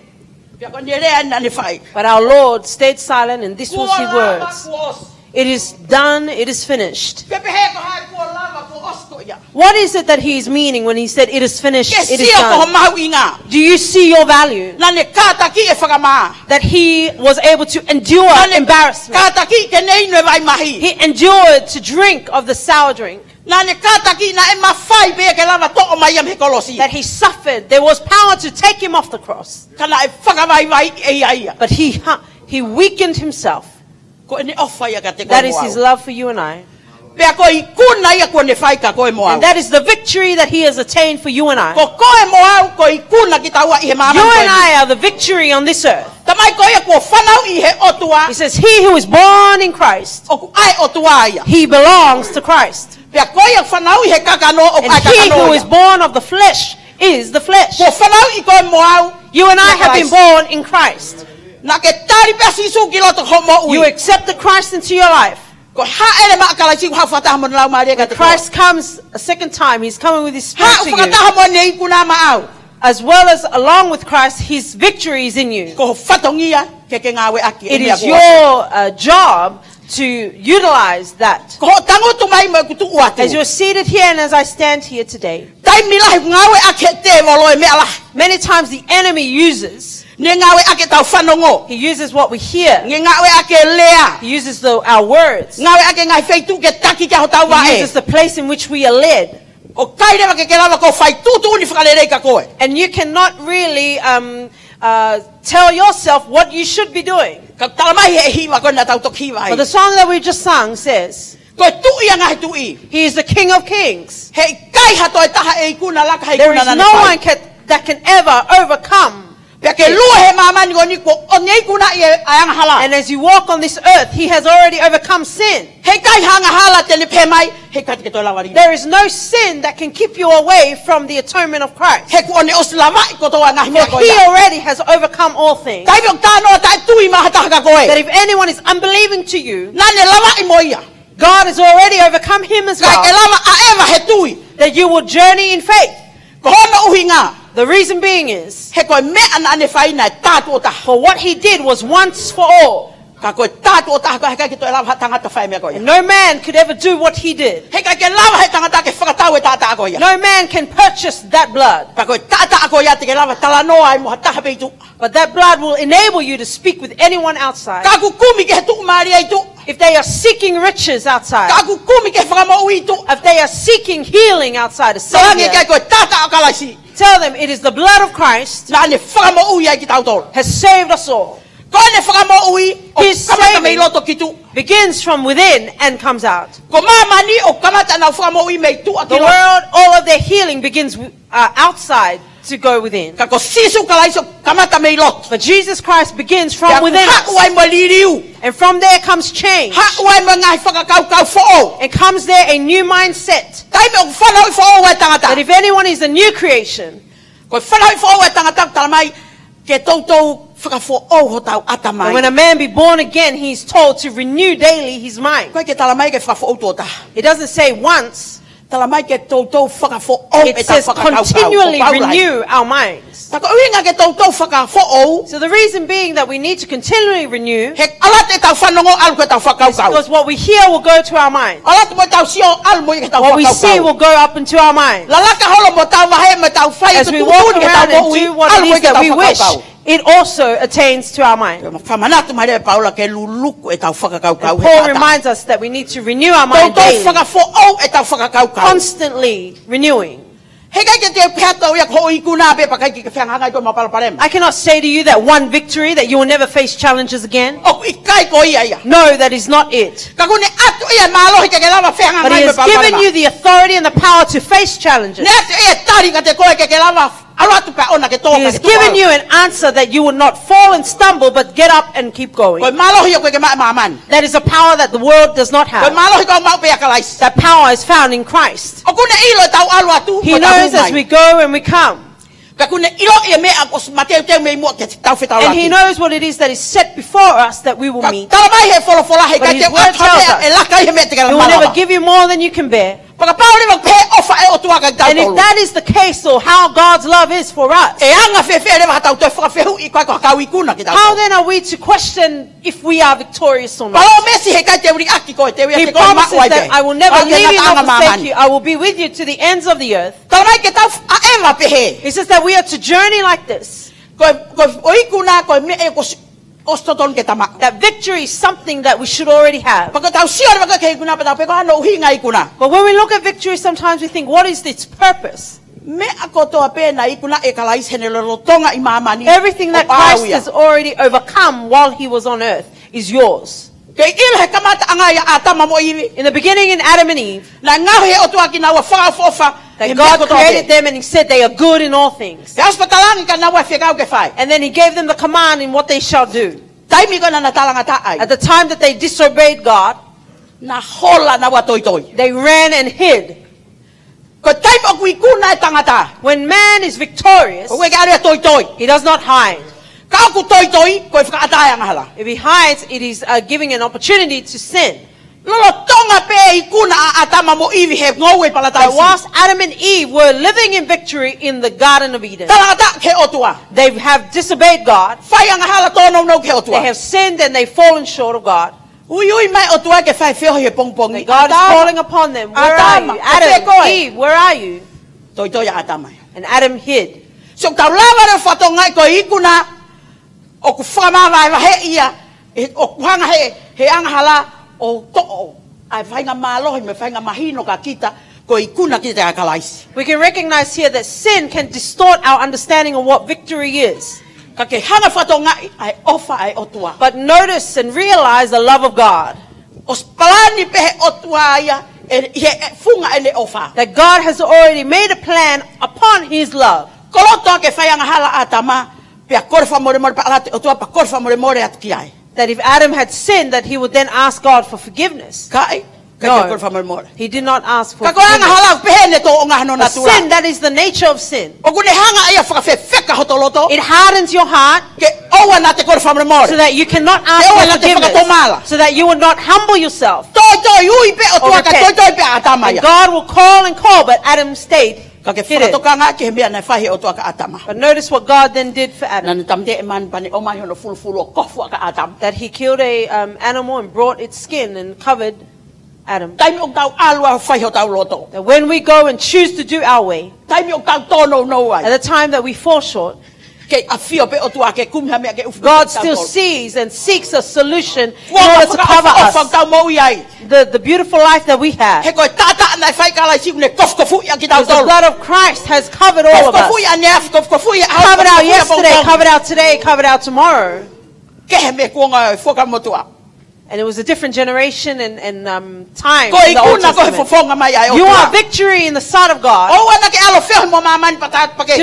Pea ko ʻene lea naʻa ne fai. But our Lord stayed silent, and this was his words. Kuo lava, kuo ʻosi. It is done, it is finished. Pea pehē ko hai kuo lava, kuo ʻosi ko ia. What is it that he is meaning when he said, "It is finished, it is done"? Ke sio ki ho mahuʻinga. Do you see your value? Naʻa ne kātakiʻi e fakamā. That he was able to endure embarrassment. Naʻa ne kātakiʻi ke ne inu e vai mahi. He endured to drink of the sour drink. Naʻa ne kātakiʻi naʻe mafai pē ke lava toʻo mai ia mei he kolosi. That he suffered. There was power to take him off the cross. Ka naʻe fakavaivaiʻi ʻe ia ia. But he hu-, he weakened himself. Ko ʻene ʻofa ia kiate koe mo au. That is his love for you and I. Pea ko e ikuna ia kuo ne fai kiate koe mo au. And that is the victory that he has attained for you and I. Ko koe mo au, ko e ikuna kitaua ʻi he māmani ko eni. You and I are the victory on this earth. Talamai ko ia kuo fanauʻi he ʻOtua. He says, "He who is born in Christ, ʻoku ʻa e ʻOtua ia. He belongs to Christ." Pea ko ia fanauʻi he kakano, ʻoku ʻa e kakano ia. And he who is born of the flesh is the flesh. Kuo fanauʻi koe mo au. You and I have been born in Christ. Naʻa ke tali pē ʻa Sīsū ki loto ho moʻui. You accepted Christ into your life. Ko e hāʻele mai ʻa Kalaisi ʻoku haʻu fakataha mo ʻene Laumālie kiate koe. When Christ comes a second time, he's coming with his Spirit to you. Haʻu fakataha mo ʻene ikuna maʻau. As well as along with Christ, his victory is in you. Ko ho fatongia ke ke ngāueʻaki e meʻa ko ia. It is your, uh, job to utilize that. Ko hoʻo tangutu mai mo ʻeku tuʻu atu. As you're seated here and as I stand here today. Taimi lahi ʻoku ngāueʻaki ʻe he tēvolo e meʻa lahi. Many times the enemy uses, ne ngāueʻaki ʻetau fanongo. He uses what we hear. Ne ngāueʻaki e lea. He uses the, our words. Ngāueʻaki e ngaahi feituʻu ke taki ki ai hotau vaʻe. He uses the place in which we are led. ʻOku ʻikai leva ke ke lava ʻo fai tuʻutuʻuni fakalelei kiate koe. And you cannot really, um, uh, tell yourself what you should be doing. Ka ʻoku talamai ʻe he hiva ko ē naʻa tau toki hiva ai. But the song that we just sung says, ko e Tuʻi ʻo e ngaahi tuʻi. He is the King of kings. Heʻikai ha toe taha ʻe ikuna laka he ikuna naʻa ne fai. There is no one can, that can ever overcome. Pea ke lue he māmani ko eni kuo ne ikunaʻi e angahala. And as you walk on this earth, he has already overcome sin. Heʻikai ha angahala te ne pehē mai, heʻikai te ke toe lava lilo. There is no sin that can keep you away from the atonement of Christ. He kuo ne ʻosi lavaʻi kotoa e ngaahi meʻa ko ia. For he already has overcome all things. Taimi ʻoku talanoa taʻetui mai ha taha kiate koe. That if anyone is unbelieving to you, naʻa ne lavaʻi mo ia. God has already overcome him as well. Kae ke lava ʻaʻeva he tui. That you will journey in faith. Ko hono ʻuhinga, the reason being is, he ko e meʻa naʻa ne fai naʻe tā tuʻo taha. For what he did was once for all. Ka ko e tā tuʻo taha ko ē heʻikai ke toe lava ha tangata fai e meʻa ko ia. And no man could ever do what he did. Heʻikai ke lava he tangata ke fakatau e taʻataʻa ko ia. No man can purchase that blood. Ka ko e taʻataʻa ko ia te ke lava talanoa ai mo ha taha pē ʻi tuʻa. But that blood will enable you to speak with anyone outside. Ka ʻoku kumi ki he tuʻumālie ʻi tuʻa. If they are seeking riches outside, ka ʻoku kumi ki he fakamoʻui ʻi tuʻa, if they are seeking healing outside, a Savior, talaange ki ai ko e taʻataʻa ʻo Kalaisi, tell them it is the blood of Christ naʻa ne fakamoʻui ai kitautolu. Has saved us all. Ko ʻene fakamoʻui ʻoku kamata mei loto ki tuʻa. His saving begins from within and comes out. Ko māmani ʻoku kamata ʻenau fakamoʻui mei tuʻa ki loto. The world, all of their healing begins, uh, outside to go within. Ka ko Sīsū Kalaisi ʻoku kamata mei loto. But Jesus Christ begins from within us. Pea ʻoku haʻu ai mo e liliu. And from there comes change. Haʻu ai mo e ngaahi fakakaukau foʻou. And comes there a new mindset. Taimi ʻoku fanauʻi foʻou ai e tangata. That if anyone is a new creation, ko e fanauʻi foʻou e tangata, talamai ke toutou fakafoʻou hotau ʻatamai. And when a man be born again, he is told to renew daily his mind. ʻIkai ke talamai ke fakafoʻou tuʻo taha. It doesn't say once. Talamai ke toutou fakafoʻou ʻetau fakakaukau. It says continually renew our minds. Ka ko e ʻuhinga ke toutou fakafoʻou, so the reason being that we need to continually renew, he ʻalu atu ʻetau fanongo ʻalu ki heʻetau fakakaukau. Is because what we hear will go to our mind. ʻAlu atu mo ʻetau sio ʻalu mo ia ki heʻetau fakakaukau. What we see will go up into our mind. Lalaka holo mo ʻetau vahe mo ʻetau fai ʻetau tuʻutuʻuni ki heʻetau moʻui ʻalu mo ia ki heʻetau fakakaukau. As we walk around and do what it is that we wish, it also attains to our mind. Fakamanatu mai leva ʻe Paula ke luluku ʻetau fakakaukau. And Paul reminds us that we need to renew our mind daily. Toutou fakafoʻou ʻetau fakakaukau. Constantly renewing. Heʻikai ke te pehē atu ia ko hoʻo ikuna pē pea ʻikai ke ke fehangahangai koe mo ha palopalema. I cannot say to you that one victory that you will never face challenges again. ʻOku ʻikai ko ia ia. No, that is not it. Ka ʻoku ne ʻoatu ʻe ia e mālohi ke ke lava fehangahangai mo e palopalema. But he has given you the authority and the power to face challenges. Ne ʻoatu ʻe ia e tali kiate koe ke ke lava ʻalu atu pea ʻoʻona ke tō. He has given you an answer that you would not fall and stumble, but get up and keep going. Ko e mālohi ia ʻoku ʻikai ke maʻu ʻe māmani. That is a power that the world does not have. Ko e mālohi ʻoku maʻu pē ʻia Kalaisi. That power is found in Christ. ʻOku ne ʻilo ʻetau ʻalu atu, ko ʻetau hū mai. He knows as we go and we come. Pea ʻoku ne ʻilo e meʻa ʻoku mateuteu mei muʻa ke tau fetaulaki. And he knows what it is that is set before us that we will meet. Ka talamai ʻe he folofola heʻikai te u ʻoatu ha meʻa ʻe laka ai he meʻa te ke lava. But his word tells us he will never give you more than you can bear. Pea kapau leva ʻoku pehē ʻofa e ʻOtua kiate kitautolu. And if that is the case, or how God's love is for us, ʻe anga fēfē leva haʻatau toe fakafehuʻi ko e hā ko e kau ikuna kitautolu? How then are we to question if we are victorious or not? Palōmesi heʻikai te u liʻaki koe, te u ʻai ʻiate koe ʻo maʻu ai pē. He promises that I will never leave you nor forsake you. I will be with you to the ends of the earth. Talamai ke tau ʻaʻeva pehē. He says that we are to journey like this. Ko e, ko e, ʻo e ikuna, ko e meʻa ʻoku ʻosi totonu ke tau maʻu. That victory is something that we should already have. Pea ʻoku tau sio leva ki he ikuna pea tau pehē ko e hā hono ʻuhinga e ikuna. But when we look at victory, sometimes we think, "What is its purpose?" Meʻa kotoa pē naʻe ikuna ʻe Kalaisi heʻene lolotonga ʻi māmani, ʻoku ʻaʻau ia. Everything that Christ has already overcome while he was on earth is yours. Kei ʻilo he kamataʻanga ʻia ʻĀtama mo ʻIvi. In the beginning, in Adam and Eve, naʻe ngaohi ʻe he ʻOtua kinaua fakaʻofoʻofa ʻi he meʻa kotoa pē. That God created them and he said they are good in all things. Pea ʻosi pē talaange kia naua e fekau ke fai. And then he gave them the command in what they shall do. Taimi ko ē naʻa na talangataʻa ai. At the time that they disobeyed God, na hola naua toitoi. They ran and hid. Ko e taimi ʻoku ikuna e tangata, when man is victorious, ʻoku ʻikai ke ʻalu ia ʻo toitoi. He does not hide. Ka ʻoku toitoi, ko e fakaʻatā e angahala. If he hides, it is, uh, giving an opportunity to sin. Lolotonga pē e ikuna ʻa ʻĀtama mo ʻIvi he ngoue ʻi Palataisi. That whilst Adam and Eve were living in victory in the Garden of Eden, talangataʻa ki he ʻOtua. They have disobeyed God. Fai angahala, tōnounou ki he ʻOtua. They have sinned and they've fallen short of God. Uiui mai e ʻOtua ke fai e feohi he pongipongi. That God is calling upon them. Where are you? Adam, Eve, where are you? Toitoi ʻa ʻĀtama ia. And Adam hid. So tau lava leva ʻo fakatokangaʻi ko e ikuna ʻoku fakamavahevaheʻi ia, ʻe, ʻoku hanga ʻe he, he angahala ʻo toʻo ʻa e faʻahinga mālohi mo e faʻahinga mahino kia kita ko e ikuna kita ʻia Kalaisi. We can recognize here that sin can distort our understanding of what victory is. Ka ke hanga ʻo fakatokangaʻi ʻa e ʻofa ʻa e ʻOtua. But notice and realize the love of God. ʻOsi palani pē ʻe he ʻOtua ia, ʻe, ʻi he, ʻe funga ʻene ʻofa. That God has already made a plan upon his love. Ko e loto ke fai angahala ʻa ʻĀtama, pea kole fakamolemole pea ʻalu atu e ʻOtua pea kole fakamolemole atu ki ai. That if Adam had sinned, that he would then ask God for forgiveness. ʻIkai, ʻikai ke kole fakamolemole. No, he did not ask for forgiveness. Ka ko e angahala ʻoku pehē ʻene tōʻonga hono natula. A sin, that is the nature of sin. ʻOku ne hanga ia ʻo fakafefeka hoto loto. It hardens your heart. Ke ʻoua naʻa te kole fakamolemole. So that you cannot ask for forgiveness. Ke ʻoua naʻa te fakatomala. So that you will not humble yourself. Toitoi, ui pē e ʻOtua ka toitoi pē ʻa ʻĀtama ia. Or repent. And God will call and call, but Adam stayed. Pea ke fakatokangaʻi e meʻa naʻe fai ʻe he ʻOtua kia ʻĀtama. But notice what God then did for Adam. Naʻa ne tāmateʻi e manu pea ne ʻomai hono fulufulu ʻo kofu ʻaki ʻa ʻĀtama. That he killed a, um, animal and brought its skin and covered Adam. Taimi ʻoku tau ʻalu ʻo fai hotau loto. That when we go and choose to do our way, taimi ʻoku tau tōnounou ai, at the time that we fall short, ke ʻafio pē ʻOtua ke kumi ha meʻa ke ʻufi. God still sees and seeks a solution in order to cover us. Kuo fakaʻofoʻofa ʻoku tau moʻui ai. The, the beautiful life that we have. He ko e taʻataʻa naʻe fai ʻe Kalaisi ʻoku ne kofukofuʻi ʻa kitautolu. Because the blood of Christ has covered all of us. Kofukofuʻi ʻaneafi, kofukofuʻi ʻaho, covered our yesterday, kofukofuʻi ʻapongipongi, covered our today, covered our tomorrow. Kehe mei he kuonga ʻo e Fuakava Motuʻa. And it was a different generation and, and, um, time in the Old Testament. Ko e ikuna koe he fofonga mai ʻa e ʻOtua. You are victory in the sight of God. ʻOua naʻa ke ʻalu ʻo feohi mo māmani pea ta-, pea ke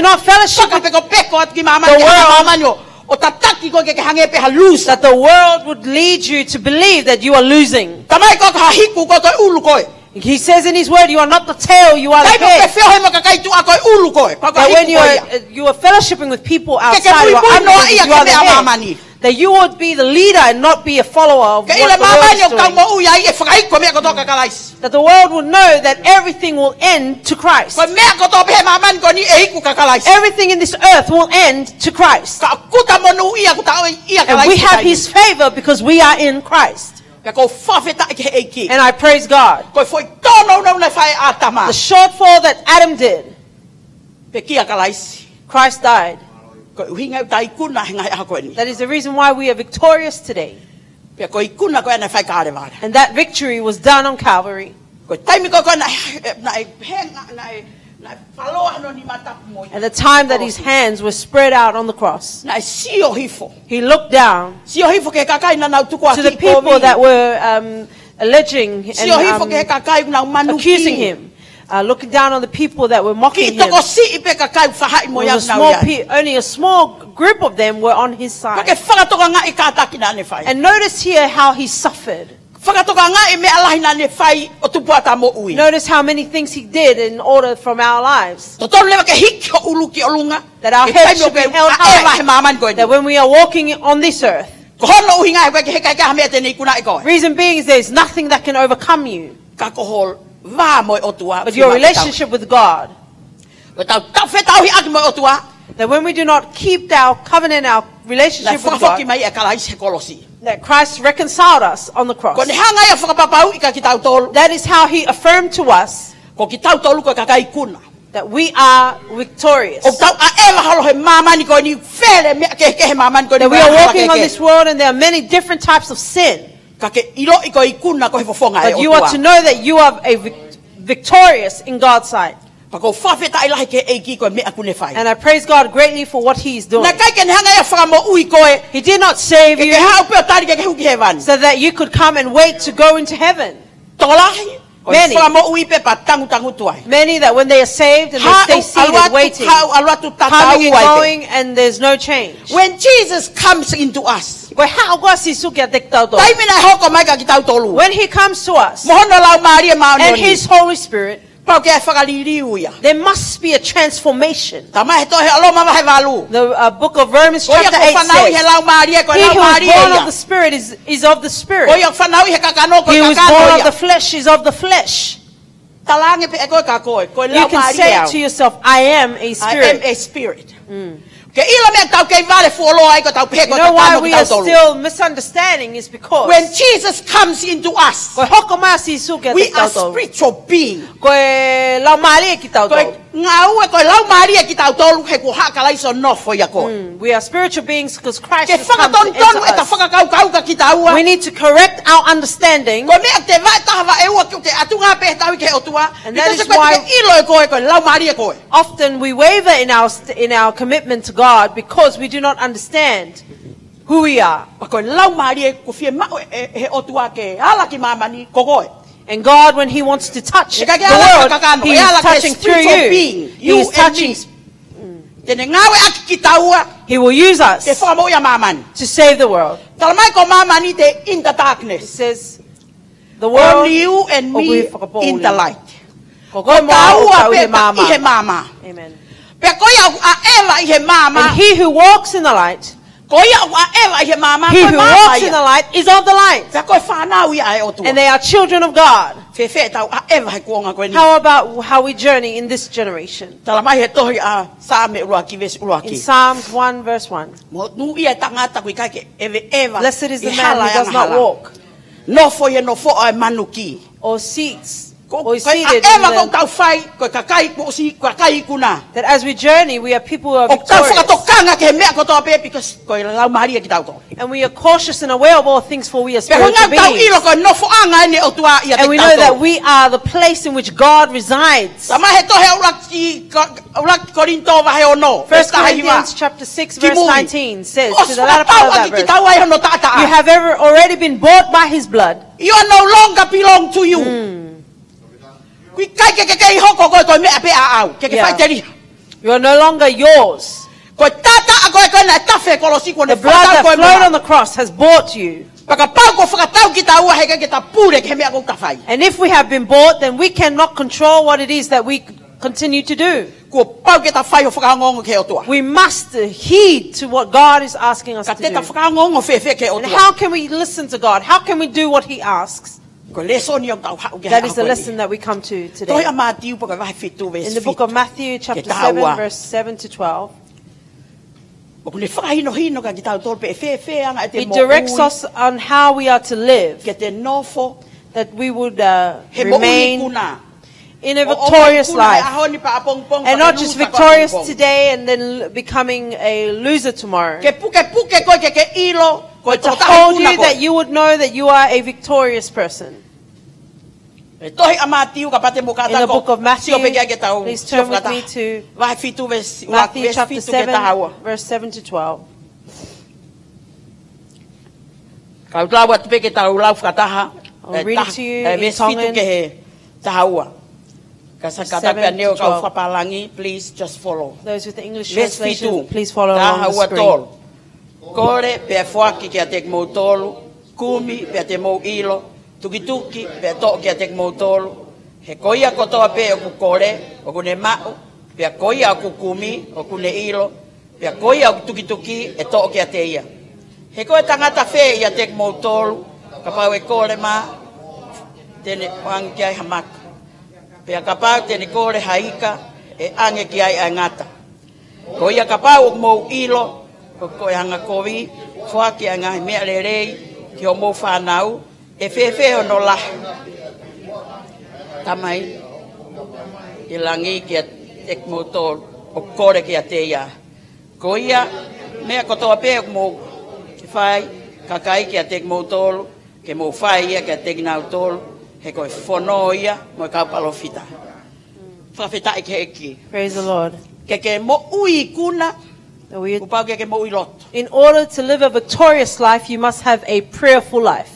pekopeko atu ki māmani, ke hanga ʻe māmani ʻo, ʻo tataki koe ke ke hangē pē ha loser. Do not fellowship that the world would lead you to believe that you are losing. Talamai ʻe he ʻOtua ko e hiku koe, ko e ʻulu koe. He says in his word, "You are not the tail, you are the head." Taimi ʻoku ke feohi mo e kakai tuʻa, ko e ʻulu koe, pea ko e hiku koe ia. That when you are, uh, you are fellowshipping with people outside who are under you, you are the head. Ke ke muimui noaʻia ke meʻa māmani. That you would be the leader and not be a follower of what the world is doing. Ke ʻilo e māmani ʻoku tau moʻui ai ʻe fakaiku e meʻa kotoa kia Kalaisi. That the world will know that everything will end to Christ. Ko e meʻa kotoa pē he māmani ko eni ʻe iku kia Kalaisi. Everything in this earth will end to Christ. Ka ʻoku ta monūʻia ʻoku ta ʻi he ʻEiki. And we have his favor because we are in Christ. Pea ʻoku ou fakafetaʻi ki he ʻEiki. And I praise God. Ko e foʻi tōnounou naʻe fai ʻe ʻĀtama. The shortfall that Adam did, pekia Kalaisi. Christ died. Ko e ʻuhinga ia ʻoku ta ikuna he ngaahi ʻaho ko eni. That is the reason why we are victorious today. Pea ko e ikuna ko ē naʻe fai ʻe Kalevale. And that victory was done on Calvary. Ko e taimi ko ē naʻe, naʻe henga, naʻe, naʻe fāloa hono nima tapu mo ia. At the time that his hands were spread out on the cross, naʻe sio hifo. He looked down. Sio hifo ki he kakai naʻa nau tukuakiʻi kovi. To the people that were, um, alleging and, um, accusing him. Sio hifo ki he kakai naʻa nau manuki. Uh, looking down on the people that were mocking him. Kiʻi tokosiʻi pē kakai faʻahi mo ia naʻa nau ʻi ai. It was a small pe-, only a small group of them were on his side. Pea ke fakatokangaʻi e kātaki naʻa ne fai. And notice here how he suffered. Fakatokangaʻi e meʻa lahi naʻa ne fai ʻo tupu ʻa ʻeta moʻui. Notice how many things he did in order from our lives. Totonu leva ke hiki ho ʻulu ki ʻolunga. That our heads should be held high. He taimi ʻoku ke ʻaʻeva he māmani ko eni. That when we are walking on this earth, ko hono ʻuhinga he ʻoku ʻikai ke ʻi ai ha meʻa te ne ikunaʻi koe. Reason being is there is nothing that can overcome you. Ka ko ho vā mo e ʻOtua. But your relationship with God. Ko ʻetau taʻefetauhiʻaki mo e ʻOtua. That when we do not keep our covenant, our relationship with God, naʻe fakafoki mai ʻe Kalaisi he kolosi. That Christ reconciled us on the cross. Ko ʻene hanga ia ʻo fakapapauʻi kia kitautolu. That is how he affirmed to us. Ko kitautolu ko e kakai ikuna. That we are victorious. ʻOku tau ʻaʻeva holo he māmani ko eni, fele meʻa kehekehe he māmani ko eni. That we are walking on this world and there are many different types of sin. Ka ke ʻiloʻi ko e ikuna koe he fofonga ʻo e ʻOtua. But you are to know that you are a vic-, victorious in God's sight. Pea ʻoku ou fakafetaʻi lahi ki he ʻEiki ko e meʻa ʻoku ne fai. And I praise God greatly for what he is doing. Naʻe ʻikai ke ne hanga ia ʻo fakamoʻui koe. He did not save you. Ke ke haʻu pē ʻo tali ke ke hū ki hēvani. So that you could come and wait to go into heaven. Tokolahi, ʻoku fakamoʻui pē pea tangutangutu ai. Many that when they are saved and they stay seated waiting, haʻu atu, haʻu atu, tatau ai pē. Coming and going and there's no change. When Jesus comes into us, ko e haʻu ko ē ʻa Sīsū kiate kitautolu. Taimi naʻe hoko mai kia kitautolu. When he comes to us, mo hono Laumālie Māʻoniʻoni, and his Holy Spirit, pau ke fakaliliu ia. There must be a transformation. Talamai he tohi ʻa Loma vahe valu. The, uh, book of Romans chapter eight says, ko ia ʻoku fanauʻi he Laumālie, ko e Laumālie ia. He who is born of the Spirit is, is of the Spirit. Ko ia ʻoku fanauʻi he kakano, ko e kakano ia. He who is born of the flesh is of the flesh. Talaange pē ʻe koe kia koe, ko e Laumālie au. You can say to yourself, "I am a spirit." I am a spirit. Mm. Ke ʻilo e meʻa ʻoku tau kei vale fuoloa ai ko ʻetau pehē ko e kakano kitautolu. You know why we are still misunderstanding is because when Jesus comes into us, ko e hoko mai ʻa Sīsū kiate kitautolu, we are spiritual being. Ko e laumālie kitautolu. Ko e ngāue ko e laumālie kitautolu he kuo haʻu ʻa Kalaisi ʻo nofo ʻiate koe. Mm, we are spiritual beings 'cause Christ has come to enter us. Ke fakatonutonu ʻeta fakakaukau kia kitaua. We need to correct our understanding. Ko e meʻa ʻoku te vaʻe taha vaʻe ua ke ʻatu ngā pē tau ki he ʻOtua. And that is why ʻikai te ke ʻilo ʻe koe ko e laumālie koe. Often we waver in our st-, in our commitment to God because we do not understand who we are. Pea ko e laumālie ʻoku fiemaʻu ʻe, ʻe, ʻe he ʻOtua ke ala ki māmani ko koe. And God, when he wants to touch the world, he is touching through you. ʻIkai ke ala ki he kakano, ʻe ala ki he spiritual being, you and me. He is touching. Te ne ngāueʻaki kitaua. He will use us to save the world. Ke fakamoʻui ʻa māmani. Talamai ko māmani te in the darkness. He says, the world, only you and me in the light. Ko koe mo au ʻoku tau ʻi he māmā. Ko tāua pē ʻoku tau ʻi he māmā. Amen. Pea ko ia ʻoku ʻaʻeva ʻi he māmā. And he who walks in the light, ko ia ʻoku ʻaʻeva ʻi he māmā, he who walks in the light is of the light. Ko e māmā ia. Pea ko e fānau ia ʻa e ʻOtua. And they are children of God. Fēfē ʻetau ʻaʻeva he kuonga ko eni? How about how we journey in this generation? Talamai he tohi ʻa Saame ʻuluaki veesi ʻuluaki. In Psalms one verse one. Monūʻia e tangata ʻoku ʻikai ke ʻeveʻeva. Blessed is the man who does not walk. Nofo ʻi he nofoʻa ʻo e manuki. Or seats, ko, or ko e seated in ʻaʻeva the ʻoku tau fai, ko e kakai kuo ʻosi, ko e kakai ikuna. That as we journey, we are people who are victorious. ʻOku tau fakatokanga ki he meʻa kotoa pē, because ko e laumālie kitautolu. And we are cautious and aware of all things, for we are spiritual beings. Pea ko e ʻuhinga ʻoku tau ʻilo ko e nofoʻanga ʻeni ʻo e ʻOtua ʻiate kitautolu. And we know that we are the place in which God resides. Talamai he tohi ʻuluaki Ko-, ʻuluaki Kolinitō vahe ono, First veesi taha hiva. Corinthians chapter six, verse nineteen says, to the latter part of that verse, Ki mui. Kuo ʻosi fakapapauʻi kitaua ʻe hono taʻataʻa. You have ever already been bought by his blood. You are no longer belong to you. Mm. ʻOku ʻikai ke ke kei hoko koe ko e meʻa pē ʻaʻau, ke ke fai teliha. You are no longer yours. Ko e taʻataʻa ko ē ko ē naʻe tafe he kolosi kuo ne fakatau koe. The blood that flowed on the cross has bought you. Pea kapau kuo fakatau kitaua he ʻikai ke ta pule ki he meʻa ʻoku ta fai. And if we have been bought, then we cannot control what it is that we continue to do. Kuo pau ke ta fai hoʻo fakaongoongo ki he ʻOtua. We must heed to what God is asking us to do. Ka te ta fakaongoongo fēfē ki he ʻOtua? And how can we listen to God? How can we do what he asks? Ko e lēsoni ʻoku tau haʻu ki ai he ʻaho ni. That is the lesson that we come to today. Tohi ʻa Mātiu pea ko e vahe fitu veesi fitu ki he taha ua. In the book of Matthew, chapter seven, verse seven to twelve. ʻOku ne fakahinohino kia kitautolu pe ʻe fēfē ʻa e anga ʻete moʻui. It directs us on how we are to live. Ke te nofo. That we would, uh, remain in a victorious life. He moʻui ikuna. ʻO, ʻo moʻui ikuna he ʻaho ni pea ʻapongipongi pea ke lūsā pea ʻapongipongi. And not just victorious today and then l-, becoming a loser tomorrow. Ke pukepuke koe ke ke ʻilo, ko e tokotaha ikuna koe. But to hold you that you would know that you are a victorious person. ʻI he tohi ʻa Mātiu, kapau te mou kātaki, sio pē ki ai ke tau sio fakataha. In the book of Matthew, please turn with me to Matthew chapter seven, verse seven to twelve. Vahe fitu veesi ʻuluaki, veesi fitu ki he taha ua. Kau lau atu pē ke tau lau fakataha. I'll read it to you in Tongan. Ē, taha, ē, veesi fitu ki he taha ua. Ka sa kātaki pē ʻa e kau fakapālangi, please just follow. Seven to twelve. Those with the English translation, please follow along the screen. Veesi fitu, taha ua tolu. Kole, pea foaki kiate kimoutolu, kumi, pea te mou ʻilo, tukituki, pea toʻo kiate kimoutolu. He ko ia kotoa pē ʻoku kole, ʻoku ne maʻu, pea ko ia ʻoku kumi, ʻoku ne ʻilo, pea ko ia ʻoku tukituki, ʻe toʻo kiate ia. He ko e tangata fē ʻiate kimoutolu, kapau ʻe kole mā, te ne ʻoange ki ai ha maka. Pea kapau te ne kole ha ika, ʻe ʻoange ki ai ʻa e ngata. Ko ia kapau ʻoku mou ʻilo, ko, ko e angakovi, foaki ʻa e ngaahi meʻa lelei ki hoʻomou fānau, ʻe fēfē hono lahi ʻa e Tamai ʻi langi kiate kimoutolu ʻoku kole kiate ia. Ko ia meʻa kotoa pē ʻoku mou fai, kakai kiate kimoutolu, ke mou fai ia kiate kinautolu, he ko e fono ia mo e kau palōfita. Fakafetaʻi ki he ʻEiki. Praise the Lord. Ke ke moʻui ikuna, kuo pau ke ke moʻui lotu. In order to live a victorious life, you must have a prayerful life.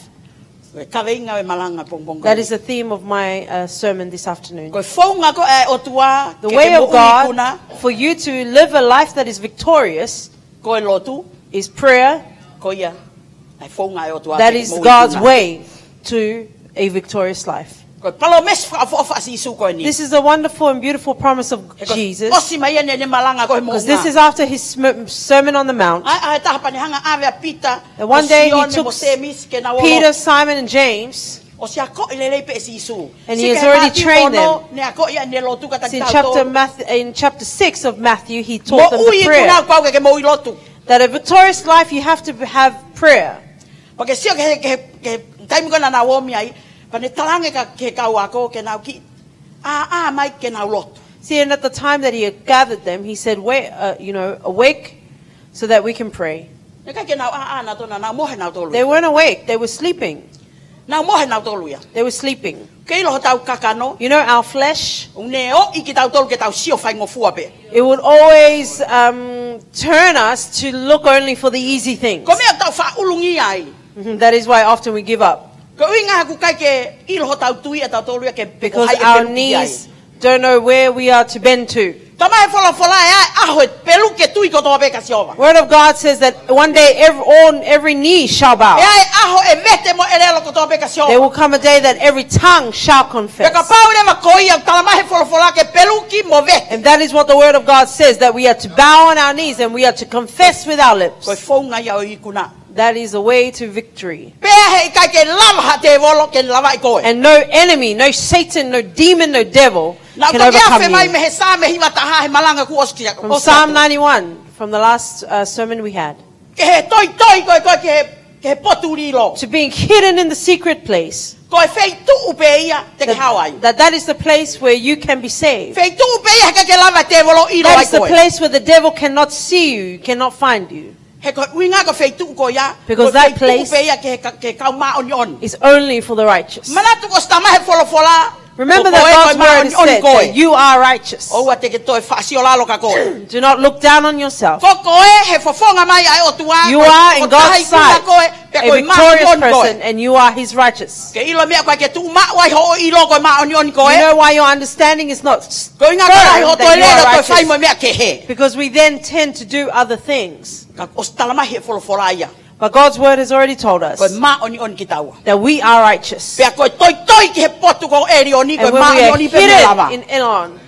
Ko e kaveinga ʻo e malanga pongipongi. That is the theme of my, uh, sermon this afternoon. Ko e founga ko ē ʻa e ʻOtua ke ke moʻui ikuna. The way of God for you to live a life that is victorious Ko e lotu. Is prayer. Ko ia ʻa e founga ʻa e ʻOtua ke ke moʻui ikuna. That is God's way to a victorious life. Ko e palōmesi fakaʻofoʻofa ʻa Sīsū ko eni. This is the wonderful and beautiful promise of Jesus. He ko e ʻosi mai ʻene, ʻene malanga ko ē he moʻunga. 'Cause this is after his sm-, Sermon on the Mount. ʻA e, ʻa e taha pea ne hanga ʻave ʻa Pita, mo Sione, mo Sēmisi, ke nau ō lotu. And one day he took Peter, Simon, and James. ʻOsi akoʻi lelei pē ʻe Sīsū. And he has already trained them. Sio ki he Mātiu ono, ne akoʻi ʻa ʻene lotu kātaki kitautolu. It's in chapter Math-, in chapter six of Matthew, he taught them the prayer. Moʻui ikuna kuo pau ke ke moʻui lotu. That a victorious life, you have to have prayer. Pea ke sio ki he, ki he, ki he taimi ko ē naʻa nau ō mai ai, pea ne talaange kia, ki he kau ako, ke nau kiʻi ʻāʻā mai ke nau lotu. See, and at the time that he had gathered them, he said, "Wa-, uh, you know, awake so that we can pray." Naʻe ʻikai ke nau ʻāʻā nautolu, naʻa nau mohe nautolu ia. They weren't awake, they were sleeping. Nau mohe nautolu ia. They were sleeping. Ke ʻilo hotau kakano. You know, our flesh, ʻoku ne ō ʻo ʻai kitautolu ke tau sio faingofua pē. It would always, um, turn us to look only for the easy things. Ko e meʻa ʻoku tau faʻa ʻulungia ai. Mhm, that is why often we give up. Ko e ʻuhinga he ʻoku ʻikai ke ʻilo hotau tui ʻatautolu ia ke pe ko hai ʻe peluki ai. Because our knees don't know where we are to bend to. Talamai he folofola ʻe ʻi ai e ʻaho ʻe peluki e tui kotoa pē kia Sihova. Word of God says that one day ev-, all, every knee shall bow. ʻE ʻi ai e ʻaho ʻe vete mo e ʻelelo kotoa pē kia Sihova. There will come a day that every tongue shall confess. Pea kapau leva ko ia ʻoku talamai he folofola ke peluki mo vete. And that is what the word of God says, that we are to bow on our knees and we are to confess with our lips. Ko e founga ia ʻo e ikuna. That is the way to victory. Pea heʻikai ke lava ha tēvolo ke lavaʻi koe. And no enemy, no Satan, no demon, no devil Naʻa can toki afe overcome mai you. Mei he Saame hiva taha he malanga kuo ʻosi kia From ʻosi Psalm atu. Ninety-one, from the last uh, sermon we had. Ke he toitoi ko e ko e ke he, ke he potu lilo. To being hidden in the secret place. Ko e feituʻu pē ia te ke hao ai. That, that is the place where you can be saved. Feituʻu pē ia he ʻikai ke lava tēvolo ʻilo ai koe. That is the place where the devil cannot see you, cannot find you. He ko e ʻuhinga ko e feituʻu ko ia, Because ko e that feituʻu place pē ia ke he ka-, ke he kau māʻoniʻoni. Is only for the righteous. Manatu ko e ʻosi talamai he folofola, Remember ko that koe ko e God's word has māʻoniʻoni said koe. That you are righteous. ʻOua te ke toe faʻa siolalo ka koe. Do not look down on yourself. Ko koe he fofonga mai ʻa e ʻOtua, You ko e are in tokotaha God's ikuna sight koe, pea a ko e victorious māʻoniʻoni koe. Person and you are his righteous. Ke ʻilo meʻa ko ē ke tuʻu maʻu ai hoʻo ʻilo ko e māʻoniʻoni koe. You know why your understanding is not s- Ko e ʻuhinga ko e firm hoʻo that toe you lele are toe fai righteous? Mo e meʻa kehe. Because we then tend to do other things. Ka ʻosi talamai he folofola ia. But God's word has already told us Ko e māʻoniʻoni kitaua. That we are righteous. Pea ko e toitoi ki he potu ko ʻElioni, ko And e when we are māʻoniʻoni pē mo hidden lava. In Elon,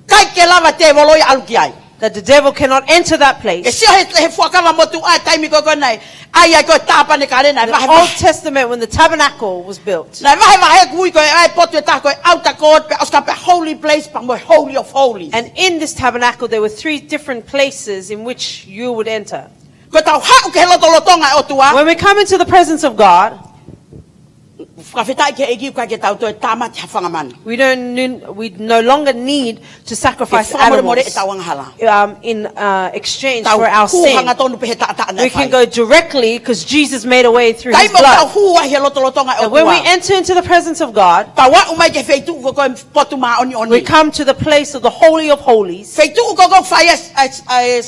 ʻIkai ke lava tēvolo ia ʻalu ki ai. That the devil cannot enter that place. Ke sio he, he fuakava motuʻa taimi ko ē ko ē naʻe ʻai ai ko e tāpanekale naʻe The vahe Old vahe. Testament, when the tabernacle was built, Naʻe vahe vahe kui ko e ʻai potu e taha ko e outer court, pea ʻosi ka pea holy place, pea mo e holy of holies. And in this tabernacle, there were three different places in which you would enter. Ko ʻetau haʻu ki he lotolotonga ʻo e ʻOtua. When we come into the presence of God, Fakafetaʻi ki he ʻEiki ʻoku ʻikai ke tau toe tāmate ha fanga manu. We don't n- we no longer need to sacrifice Ke fakamolemole animals ʻetau angahala. Um, in uh, exchange Tau for our hū sin. Hangatonu pē he taʻataʻa naʻe We can fai. Go directly because Jesus made a way through his Taimi ʻoku tau blood. Hū ai he lotolotonga ʻo e And when we ʻOtua. Enter into the presence of God, Tau aʻu mai ki he feituʻu ko e ko e potu māʻoniʻoni. We come to the place of the Holy of Holies. Feituʻu ko e ko e fai ʻa e, ʻa e, ʻa e,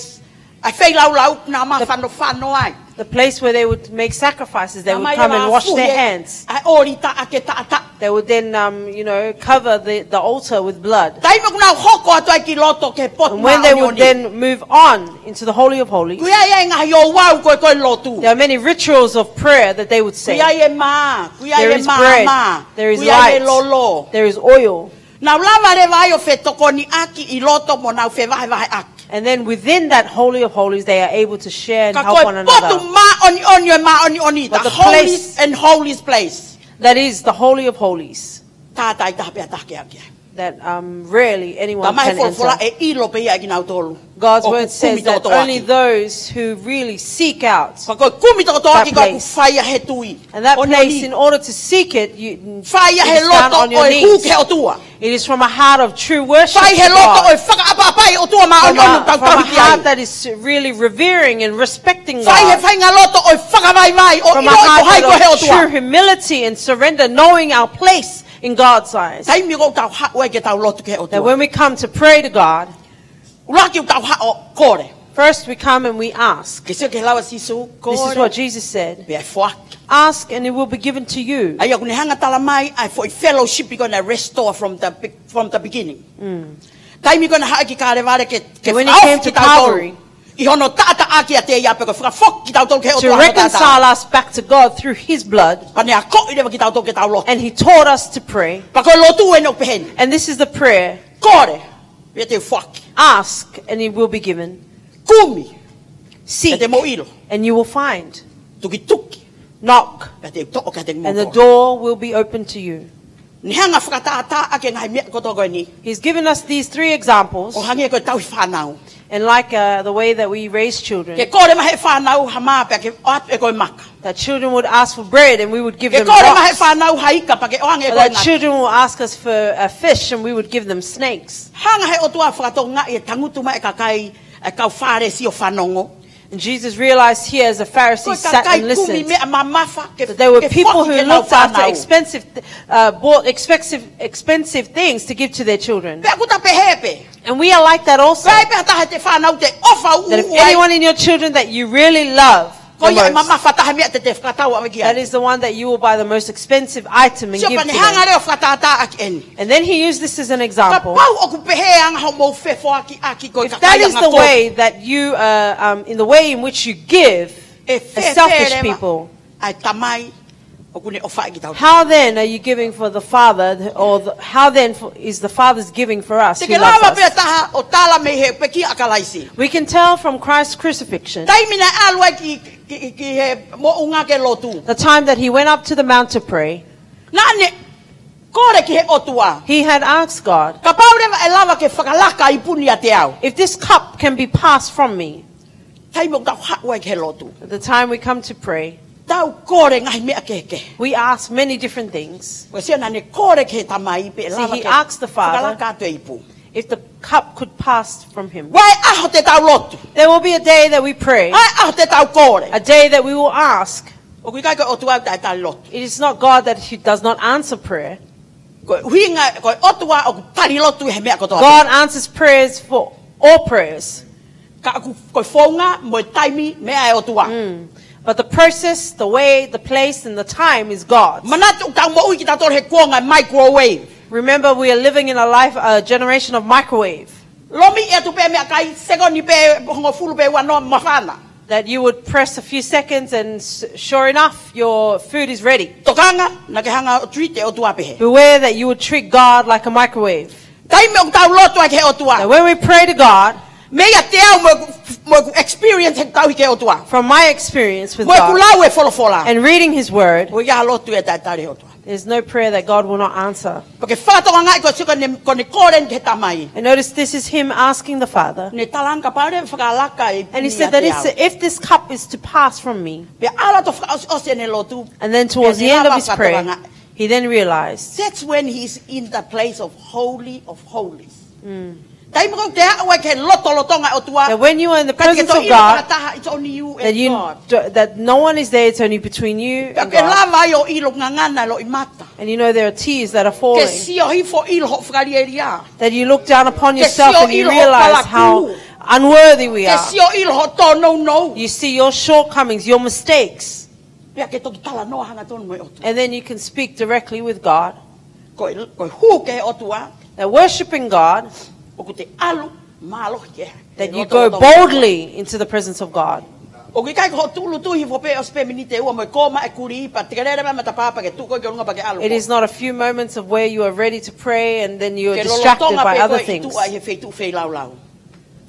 ʻa e feilaulau naʻa ma The, fanofano ai. The place where they would make sacrifices, they Naʻa would mai come and lava wash fuhi their e, hands. ʻA e ʻōlita ʻa ke taʻataʻa. They would then, um, you know, cover the, the altar with blood. Taimi ʻoku nau hoko atu ai ki loto ki he potu And when they would māʻoniʻoni. Then move on into the Holy of Holies, Kuo ʻi ai e ngaahi ouau ko e ko e lotu. There are many rituals of prayer that they would say. Kuo ʻi ai e mā, kuo ʻi ai There e is bread, māmā, there is kuo ʻi ai e light, lolo. There is oil. Nau lava leva ai ʻo fetokoniʻaki ʻi loto mo nau fevahevaheʻaki. And then within that Holy of Holies, they are able to share and Ka help ko e one another. Potu māʻoniʻoni ʻo e māʻoniʻoni, But the the holiest place and holiest place. That is the Holy of Holies. Tātai taha pē ʻa taha ke aʻu ki ai. That um, rarely anyone Talamai he can folofola enter. ʻE ʻilo pē ia ʻe kinautolu God's ʻoku word says kumi that tokotoʻaki. Only those who really seek out Ka ko e kumi tokotoʻaki that ko e ʻoku place. Fai ia he tui. And that ʻOni place, ʻoni. In order to seek it, you, Fai ia it he is done loto on your ʻo e hū knees. Ki he ʻOtua. It is from a heart of true worship Fai he to loto God. ʻO e fakaʻapaʻapaʻi ʻOtua From māʻoniʻoni a, ʻoku tau from a tauhi ki ai. Heart that is really revering and respecting Fai he God. Faʻahinga loto ʻo e fakavaivai ʻo From a ʻiloʻi heart ko hai that ko he of ʻOtua. True humility and surrender, knowing our place in God's eyes. Taimi ʻoku tau haʻu ai ke tau lotu ki he That ʻOtua. When we come to pray to God, ʻUluaki ʻoku tau haʻu ʻo kole. First we come and we ask. Ke sio ki he lau ʻa Sīsū, This is kole. What Jesus said. Pea ʻe foaki. Ask and it will be given to you. ʻA ia ʻoku ne hanga talamai ʻa e foʻi fellowship ko ē naʻe restore from the, be- from the beginning. Mm. Taimi ko ē naʻe haʻu ki Kalevale ke, ke When he fakaofi came to kitautolu. Calvary, ʻI hono taʻataʻa kiate ia pea ko e fakafoki kitautolu ki he to ʻOtua hono taʻataʻa. Reconcile us back to God through his blood. Pea ne akoʻi leva kitautolu ke tau lotu. And he taught us to pray. Pea ko e lotu eni ʻoku pehē ni. And this is the prayer. Kole, pea te u foaki. Ask, and it will be given. Kumi, Seek, pea te mou ʻilo. And you will find. Tukituki, Knock, pea te u toʻo kiate kimoutolu. And the door will be open to you. Ne hanga fakatātā ʻaki e ngaahi meʻa kotoa ko eni. He's given us these three examples. ʻO hangē ko e tauhi fānau. And like uh, the way that we raise children. Ke kole mai he fānau ha mā pea ke ʻoatu ʻe koe maka. That children would ask for bread and we would give them rocks. Ke kole mai he fānau ha ika pea ke ʻoange ʻe koe ngata. Or that children will ask us for a fish and we would give them snakes. Hanga he ʻOtua fakatokangaʻi e tangutu mai e kakai, e kau Fālesi ʻo fanongo. And Jesus realized here as the Pharisees sat and listened, Ko e kakai kumi meʻa mamafa ke, that there were people who looked after expensive, uh, bought expensive, expensive things to give to their children. Pea ʻoku ta pehē pē. And we are like that also. Ka ʻi ai pē ha taha he fānau te ʻofa ʻuʻuʻu ai. That if anyone in your children that you really love, Ko ia e mamafa taha meʻa te te fakatau ʻave ki ai. That is the one that you will buy the most expensive item and give to them. Sio pea ne hanga leva ʻo fakatātā ʻaki eni. And then he used this as an example. Kapau ʻoku pehē anga hoʻomou fefoakiʻaki ko e kakai anga kole. If that is the way that you, uh, um, in the way in which you give, as selfish people, ʻE fēfē leva ʻa e tamai ʻOku ne ʻofaʻi kitautolu. How then are you giving for the Father, or the, how then for, is the Father's giving for us Te who ke loves lava pē us? Taha ʻo tala mei he pekia ʻa Kalaisi. We can tell from Christ's crucifixion, Taimi naʻe ʻalu ai ki, ki, ki he moʻunga ke lotu. The time that he went up to the mount to pray, Naʻa ne kole ki he ʻOtua. He had asked God, Kapau leva ʻe lava ke fakalaka e ipu ni ʻiate au. If this cup can be passed from me, Taimi ʻoku tau haʻu ai ki he lotu. The time we come to pray, Tau kole ngaahi meʻa kehekehe. We ask many different things. Ko e sio naʻa ne kole ki he Tamai pe ʻe lava ke fakalaka atu e ipu. See, he asked the Father if the cup could pass from him. ʻOku ʻi ai e ʻaho te tau lotu. There will be a day that we pray, ʻI ai e ʻaho te tau kole. A day that we will ask. ʻOku ʻikai ko e ʻOtua ʻoku taʻetali lotu. It is not God that he does not answer prayer. Ko e ʻuhinga, ko e ʻOtua ʻoku tali lotu he meʻa kotoa. God answers prayers for all prayers. Ka ʻoku, ko e founga mo e taimi meʻa ʻa e ʻOtua. Mm. But the process, the way, the place, and the time is God. Manatu ʻoku tau moʻui kitautolu he kuonga microwave. Remember, we are living in a life, a generation of microwave. Lomiʻi atu pē meʻakai, sekoni pē hongofulu pe ua noa māfana. That you would press a few seconds and s-, sure enough, your food is ready. Tokanga, naʻa ke hanga ʻo treat e ʻOtua pehē. Beware that you would treat God like a microwave. Taimi ʻoku tau lotu ai ki he ʻOtua. That when we pray to God, Mei ʻiate au mo, mo ʻeku experience he tau ki he ʻOtua. From my experience with God, Mo ʻeku lau e folofola. And reading his word, ʻOku ʻikai ha lotu ʻe taʻetali he ʻOtua. There's no prayer that God will not answer. Pea ke fakatokangaʻi ko e sio ko eni, ko eni kole eni ki he Tamai. And notice this is him asking the Father. Ne tala ange kapau leva ʻe fakalaka e ipu ni ʻiate au. And he said that if, if this cup is to pass from me, Pea ʻalu atu ʻo fakaʻosiʻosi ʻene lotu. And then towards the end of his prayer, Pea ne lava fakatokangaʻi. He then realized. That's when he's in the place of holy of holies. Mm. Taimi ʻoku te aʻu ai ki he lotolotonga ʻo e ʻOtua. That when you are in the presence of God, Ka te ke toe ʻilo fakataha, it's only you and God. That you, that no one is there, it's only between you and God. Pea ke lava ai ʻo ʻilo ngangana e loʻimata. And you know there are tears that are falling. Ke sio hifo ʻilo hoʻo fakalielia. That you look down upon yourself and you realize how unworthy we are. Ke sio ʻilo hoʻo palakū. Ke sio ʻilo hoʻo tōnounou. You see your shortcomings, your mistakes. Pea ke toki talanoa hangatonu mo e ʻOtua. And then you can speak directly with God. Ko e, ko e hū ki he ʻOtua. That worshiping God, ʻOku te ʻalu mālohi ki he, That you go boldly into the presence of God. ʻOku ʻikai ko hoʻo tūʻulutui hifo pē ʻosi pē miniti ʻe ua mo e koma e kulī pea te ke lele mai matapā pea ke tuʻu koe ki ʻolunga pea ke ʻalu koe. It is not a few moments of where you are ready to pray and then you are distracted by other things. Ke lolotonga pē koe ʻi tuʻa ʻi he feituʻu feilaulau.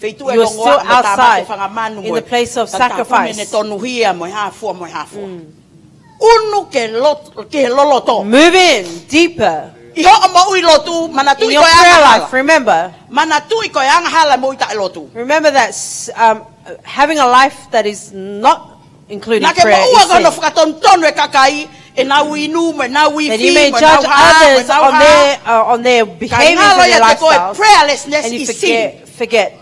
Feituʻu e longoaʻa mo e tāmateʻi fanga manu mo e tatapune ne tonuhia mo e hā fua mo e hā fua. You are still outside in the place of sacrifice. Mm. ʻUnu ke lot-, ke loloto. Move in deeper. ʻI hoʻo moʻui lotu, manatuʻi ko e angahala. In your prayer life, remember. Manatuʻi ko e angahala e moʻui taʻelotu. Remember that, um, having a life that is not including prayer is sin. Naʻa ke moʻua ko hono fakatonutonu e kakai, ʻenau inu, mo ʻenau ifi, mo ʻenau hā, mo ʻenau hā. That you may judge others on their, uh, on their behaviors and their lifestyles, Ka ʻikai ngalo ia te koe, prayerlessness is sin. And you forget, forget.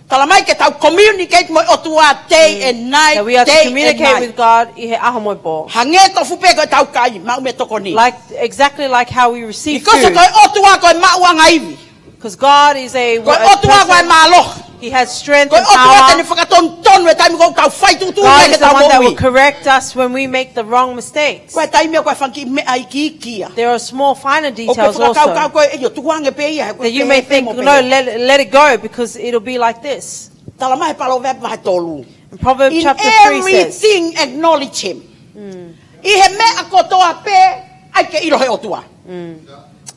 Tala mai ke tau communicate mo e ʻOtua day and night, day and night. Mm. That we are to communicate with God ʻi he ʻaho mo e pō. Hangē tofu pē ko e tau kai, maʻu meʻatokoni. Like, exactly like how we receive food. Because ko e ʻOtua ko e maʻuʻanga ivi. 'Cause God is a person. Ko e ʻOtua ko e mālohi. He has strength and power. Ko e ʻOtua te ne fakatonutonu e taimi ʻoku tau fai tuʻutuʻuni ai ke tau moʻui. God is the one that will correct us when we make the wrong mistakes. Ko e taimi ʻoku ʻi ai e fanga kiʻi meʻa iiki ia. There are small, finer details also. ʻOku ke fakakaukau ko e, ʻio, tuku ange pē ia, he ko e pehē pē mo pehē. That you may think, "No, let, let it go because it'll be like this." Tala mai he Paloveape vahe tolu. And Proverbs chapter three says, "In everything acknowledge him." Mm. ʻI he meʻa kotoa pē, ʻai ke ʻilo he ʻOtua. Mm.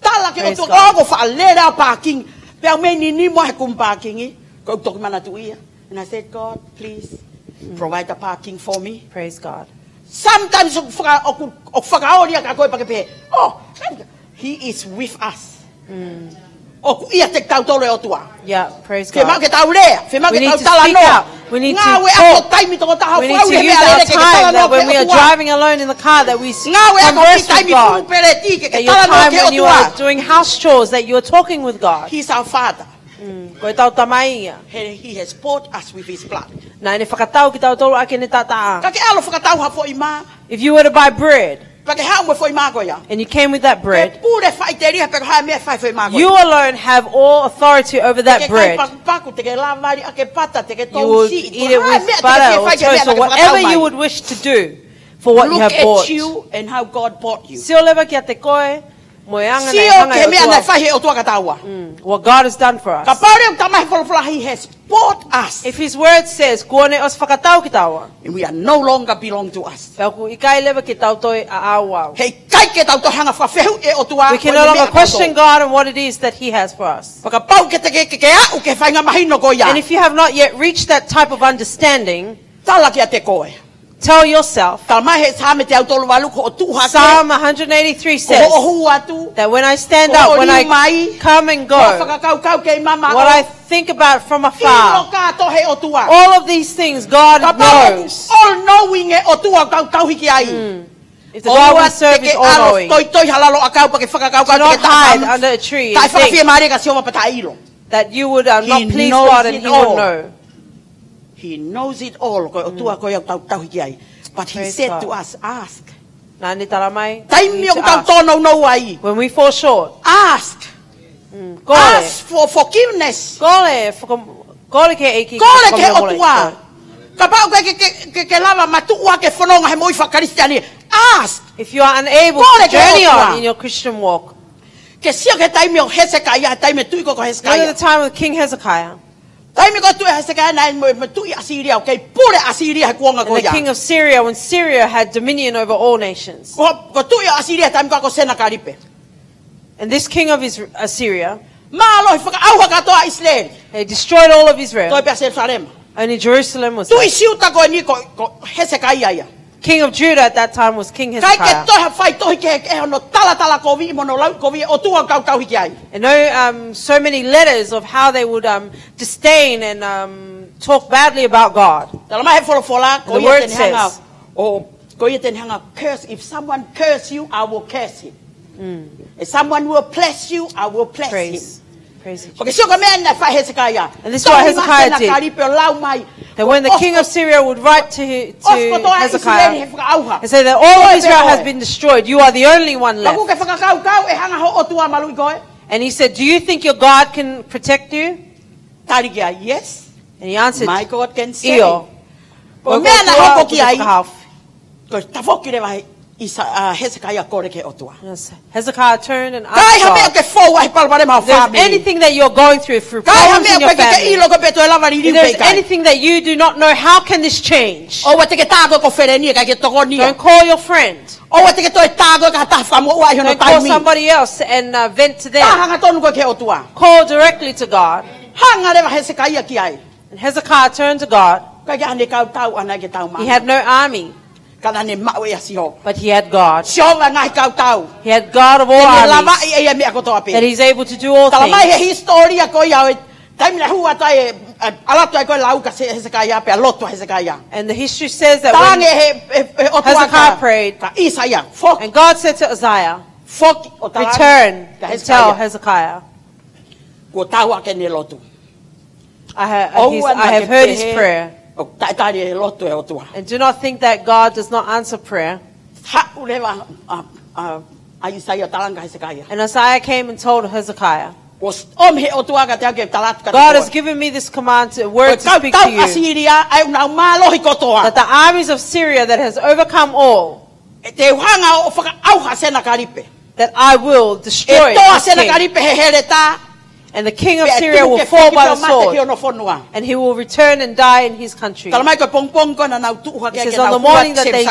Tala ki he ʻOtua, Praise God. Ko au ʻoku faʻa lele au parking, pea u mei ninimo he kumi parking, ko e toki manatuʻi ia. And I said, "God, please provide a parking for me." Praise God. Sometimes ʻoku faka-, ʻoku, ʻoku fakaoli ʻa koe pea ke pehē, "Oh, he is with us." Mm. ʻOku ʻiate kitautolu e ʻOtua. Yeah, praise God. Fiemaʻu ke tau lea, fiemaʻu ke tau talanoa. We need to speak up. We need to talk. Ngāue ʻaki ho taimi toko taha, fakaoli he meʻalele ke ke talanoa ki he ʻOtua. We need to use our time that when we are driving alone in the car that we s-, converse with God. Ngāue ʻaki ho taimi puʻu peleti ke ke talanoa ki he ʻOtua. That your time when you are doing house chores that you are talking with God. He's our Father. Mm, ko ʻetau Tamai ia. He, he has bought us with his blood. Naʻa ne fakatau kitautolu ʻaki ʻene taʻataʻa. Ka ke ʻalu ʻo fakatau ha foʻi mā. If you were to buy bread, Pea ke haʻu mo e foʻi mā ko ia. And you came with that bread, Ke pule faʻiteliha pe ko e hā e meʻa ʻe fai e foʻi mā ko ia. You alone have all authority over that bread. Te ke kai pakupaku, te ke lāvali ʻaki e pata, te ke tou siʻi, You will eat it with butter or toast or whatever you would wish to do for what you have bought. Ko e hā e meʻa te ke fie fai ki he meʻa te ke fakatau mai. Look at you and how God bought you. Sio leva kiate koe, Mo e anga naʻe Sio hanga ki he e meʻa ʻOtua. Naʻe fai he ʻOtua kia taua. Mm. What God has done for us. Kapau leva ʻoku talamai he folofola, he has bought us. If his word says, kuo ne ʻosi fakatau kitaua. And we are no longer belong to us. Pea ʻoku ʻikai leva ke tau toe ʻaʻau. He ʻikai ke tau toe hanga ʻo fakafehuʻi e ʻOtua. We can no longer question God and what it is that he has for us. Fakapau ke te ke, ke, ke aʻu ki he faʻahinga mahino ko ia. And if you have not yet reached that type of understanding, tala kiate koe. Tell yourself. Talamai he Saame teau tolu valu, ko hoʻo tuʻu hake. Psalm one hundred eighty-three says, ko hoʻo hū atu, that when I stand up, when I come and go, ko hoʻo liu mai, ko hoʻo fakakaukau kei mamaʻo, what I think about from afar, ʻilo kātoa he ʻOtua. All of these things God knows. Kapau ʻoku all knowing e ʻOtua ʻoku tau tauhi ki ai. Mm. If the God we serve is all knowing, ʻoua te ke ʻalu ʻo toitoi ha lalo ʻakau pea ke fakakaukau te ke taʻe fakafiemālie kia Sihova pea taʻe ʻilo. Do not hide under a tree and think that you would, um, not please God and he would know. He knows it all. He knows it all. Ko e ʻOtua ko ia ʻoku tau tauhi ki ai. But he said to us, ask. Naʻa ne talamai, you need to ask. Taimi ʻoku tau tōnounou ai. When we fall short, ask. Mm, kole. Ask for forgiveness. Kole, faka-, kole ki he ʻEiki. Kole ki he ʻOtua. Kapau ʻoku ke, ke, ke, ke lava matuʻuaki e fononga he moʻui fakakalisitiane, ask. If you are unable to journey on in your Christian walk, kole ki he ʻOtua. Ke sio ki he taimi ʻo Hesekaia, taimi e tuʻi ko, ko Hesekaia. Remember the time of King Hezekiah. Taimi ko e tuʻi Hesekaia naʻe mo, mo e tuʻi ʻAsīlia, ʻoku kei pule ʻAsīlia he kuonga ko ia. And the king of Syria, when Syria had dominion over all nations. Ko, ko e tuʻi ʻAsīlia taimi ko ia ko Senakalipe. And this king of Is-, Assyria, mālohi fakaʻauha kātoa ʻa ʻIsileli. He destroyed all of Israel. Toe pē ʻa Selusalema. Only Jerusalem was left. Tuʻi Siuta ko eni ko, ko Hesekaia ia. King of Judah at that time was King Hezekiah. ʻIkai ke toe ha faitohi kehekehe hono talatalakoviʻi mo hono lauʻikoviʻi e ʻOtua ʻoku tau tauhi ki ai. And no, um, so many letters of how they would, um, disdain and, um, talk badly about God. Talamai he folofola, ko ia te ne hanga ʻo, ko ia te ne hanga ʻo curse. If someone curse you, I will curse him. Mm. If someone will bless you, I will bless him. Praise. Praise you, Jesus. Pea ke sio ki he meʻa naʻe fai ʻe Hesekaia. And this is what Hezekiah did. Tohi mai Senakalipe ʻo lau mai. That when the king of Syria would write to he-, to Hezekiah, ʻosi kotoa ʻa ʻIsileli he fakaʻauha. And say that all of Israel has been destroyed. Koe pē koe. You are the only one left. Pea ʻoku ke fakakaukau ʻe hanga hoʻo ʻOtua ʻo maluʻi koe? And he said, do you think your God can protect you? Tali ki ai, yes. And he answered, ʻio. My God can save. Ko e meʻa naʻe hoko ki ai, ko e tafoki leva ʻa ʻIsa-, ʻa Hesekaia ʻo kole ki he ʻOtua. Yes. Hezekiah turned and asked God. Ka ai ha meʻa ʻoku ke foua he palopalema ʻo e fāmili. If there's anything that you're going through, if you're problems in your family, ka ai ha meʻa ʻoku ʻikai ke ke ʻilo ʻoku pehē ʻe toe lava liliu pe ʻikai. If there's anything that you do not know, how can this change? ʻOua te ke tā koe ki ho feleni, ʻikai ke tokoni ia. Don't call your friend. ʻOua te ke toe tā koe ki ha taha fakamoʻua ʻi hono taimi. Don't call somebody else and, uh, vent to them. Tā hangatonu koe ki he ʻOtua. Call directly to God. Hanga leva ʻa Hesekaia ki ai. And Hezekiah turned to God. ʻIkai ke ʻi ai haʻane kautau, ʻikai ke tau mai. He had no army. Ka naʻa ne maʻu ʻe ia ʻa Sihova. But he had God. Sihova ngaahi kautau. He had God of all armies. Te ne lavaʻi ʻe ia e meʻa kotoa pē. That he's able to do all things. Talamai he hisitōlia ko ia ʻo e taimi naʻe hū atu ai e, e, ʻalu atu ai ko ē ʻo lau kia Hesekaia pea lotu ʻa Hesekaia. And the history says that when Hezekiah prayed, talaange he, he, he ʻOtua kia ʻĪsaia, foki. And God said to Isaiah, foki ʻo talaange kia Hezekia, return and tell Hezekiah, kuo tau ʻa ʻene lotu. I ha-, uh, his, I have heard his prayer. ʻOua naʻa ke pehē ʻoku taʻetali e lotu ʻa e ʻOtua. And do not think that God does not answer prayer. Haʻu leva, uh, uh, ʻa ʻĪsaia ʻo talaange kia Hezekia. And Isaiah came and told Hezekiah, kuo ʻomi he ʻOtua kiate au ke tala atu kiate koe. God has given me this command, to, word to speak to you. Ko e kautau ʻAsīlia, ʻa ia ʻoku nau mālohi kotoa. That the armies of Syria that has overcome all, ʻe te u hanga ʻo fakaʻauha ʻa Senakalipe. That I will destroy this king. ʻE tō ʻa Senakalipe he heletā. And the king of Syria will fall by the sword. Pea ʻe tuku ke toe mate ki hono fonua. And he will return and die in his country. Talamai ko e pongipongi ko ē naʻa nau tuʻu hake ke nau hū atu ki Selusalema. It says on the morning that they,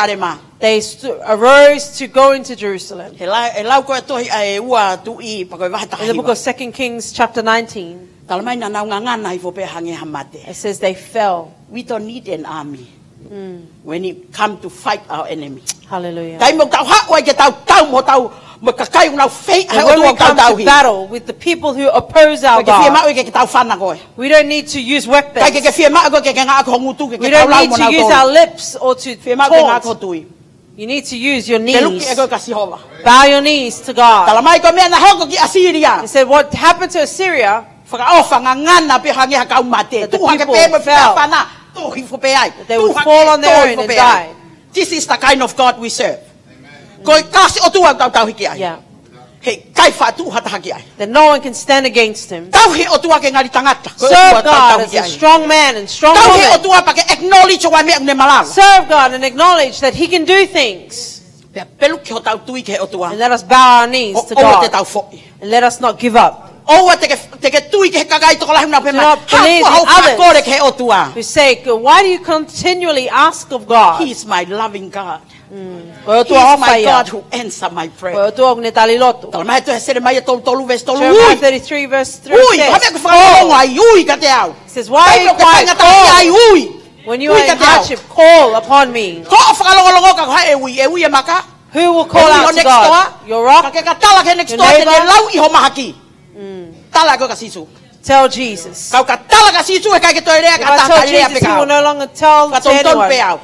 they stu-, arose to go into Jerusalem. He la-, ʻe lau ko ē tohi ʻa e Ua Tuʻi pea ko e vahe taha hiva. In the book of Second Kings chapter nineteen. Talamai naʻa nau ngangana hifo pē hangē ha mate. It says they fell. We don't need an army. Mm. When it come to fight our enemy. Hallelujah. Taimi ʻoku tau haʻu ai ke tau tau mo tau, mo e kakai ʻoku nau fehiʻa he ʻOtua ʻoku tau tauhi. And when we come to battle with the people who oppose our God, ʻikai ke fiemaʻu ia ke tau fana koe. We don't need to use weapons. ʻIkai ke fiemaʻu ia ke ke ngaʻaki ho ngutu ke ke tau lau mo nau tolu. We don't need to use our lips or to taunt. Fiemaʻu ke ngaʻaki ho tui. You need to use your knees. Ke luki ʻe koe kia Sihova. Bow your knees to God. Talamai ko e meʻa naʻe hoko ki ʻAsīlia. He said, what happened to Assyria, fakaʻofa, ngangana pē hangē ha kau mate. That the people fell. Tuʻu hake pē mo e fānau, tō hifo pē ai. That they would fall on their own and die. Tuʻu hake, tō hifo pē ai. This is the kind of God we serve. Amen. Ko e kalasi ʻOtua ʻoku tau tauhi ki ai. Yeah. He ʻikai faʻa tuʻu ha taha ki ai. That no one can stand against him. Tauhi e ʻOtua ʻikai ngali tangata. Ko e ʻOtua ʻoku tau tauhi ki ai. Serve God as a strong man and strong woman. Tauhi e ʻOtua pea ke acknowledge ʻoku ʻi ai e meʻa ʻoku ne malava. Serve God and acknowledge that he can do things. Pea pelu ki hotau tui ki he ʻOtua. And let us bow our knees to God. ʻOua te tau foʻi. And let us not give up. ʻOua te ke, te ke tui ki he kakai tokolahi ʻoku nau pehē mai, Do not believe the others. Haʻu ʻo fakakole ki he ʻOtua. Who say, "Why do you continually ask of God?" He is my loving God. Mm. Ko e ʻOtua ʻofa ia. He is my God who answer my prayer. Ko e ʻOtua ʻoku ne tali lotu. Talamai ʻe he tohi Selemaia tolu tolu veesi tolu. Jeremiah thirty-three verse three says, "Ui, ko e hā e meʻa ʻoku ke fakalongolongo ai, ui kiate au." He says, "Why are you crying? Taimi ʻoku ke faingataʻaʻia ai, ui. When you are in hardship, call upon me." Ko e fakalongolongo ka ko hai e ui, e ui e maka. Who will call out to God? Your rock? Ka ke ka tala ki he next door, te ne lau ʻi ho mahaki. Tala ko ē kia Sīsū. Tell Jesus. Ka u ka tala kia Sīsū, he ʻikai ke toe lea, ka tala lea pē ka. If I tell Jesus, he will no longer tell to anyone,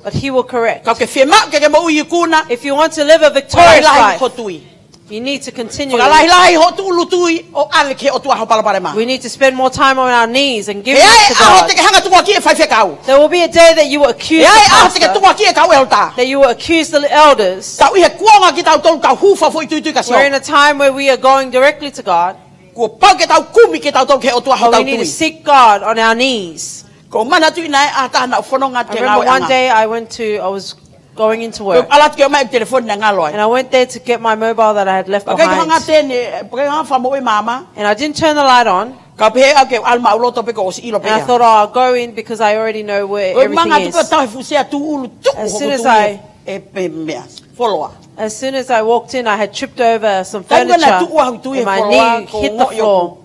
but he will correct. Ka ke fiemaʻu ke ke moʻui ikuna. If you want to live a victorious life, Fakalahilahi ho tui. You need to continue. Fakalahilahi ho tuʻulu tui ʻo ʻave ki he ʻOtua ho palopalema. We need to spend more time on our knees and give it to God. He ʻe ʻi ai e ʻaho te ke hanga tukuakiʻi e faifekau. There will be a day that you will accuse the pastor, He ʻe ʻi ai e ʻaho te ke tukuakiʻi e kau ʻelota. That you will accuse the elders. Tau ʻi he kuonga kitautolu tau hūfanga foʻi tuitui kia Sihova. We're in a time where we are going directly to God. Kuo pau ke tau kumi kitautolu ki he ʻOtua hotau tui. But we need to seek God on our knees. Ko u manatuʻi naʻe ʻi ai ha taha naʻa ku fononga atu he ngāue ʻanga. I remember one day I went to, I was going into work. Ko u ʻalu atu ke ʻomai e telefoni naʻe ngalo ai. And I went there to get my mobile that I had left behind. Pea ʻikai ke hanga tene, pea ʻikai ke hanga fakamoʻui e maama. And I didn't turn the light on. Ka u pehē au ke u ʻalu maʻuloto pē kuo u ʻosi ʻilo pē ia. And I thought, "Oh, I'll go in because I already know where everything is." Ko u manga atu pē ʻo tau he fuʻu sea tūʻulu tuʻu hoku tui. As soon as I e, e, meʻa, foloa. As soon as I walked in, I had tripped over some furniture, and my knee hit the floor. Taimi naʻa ku tuʻu ai hoku tui he foloa, ko u ongoʻi ʻoku,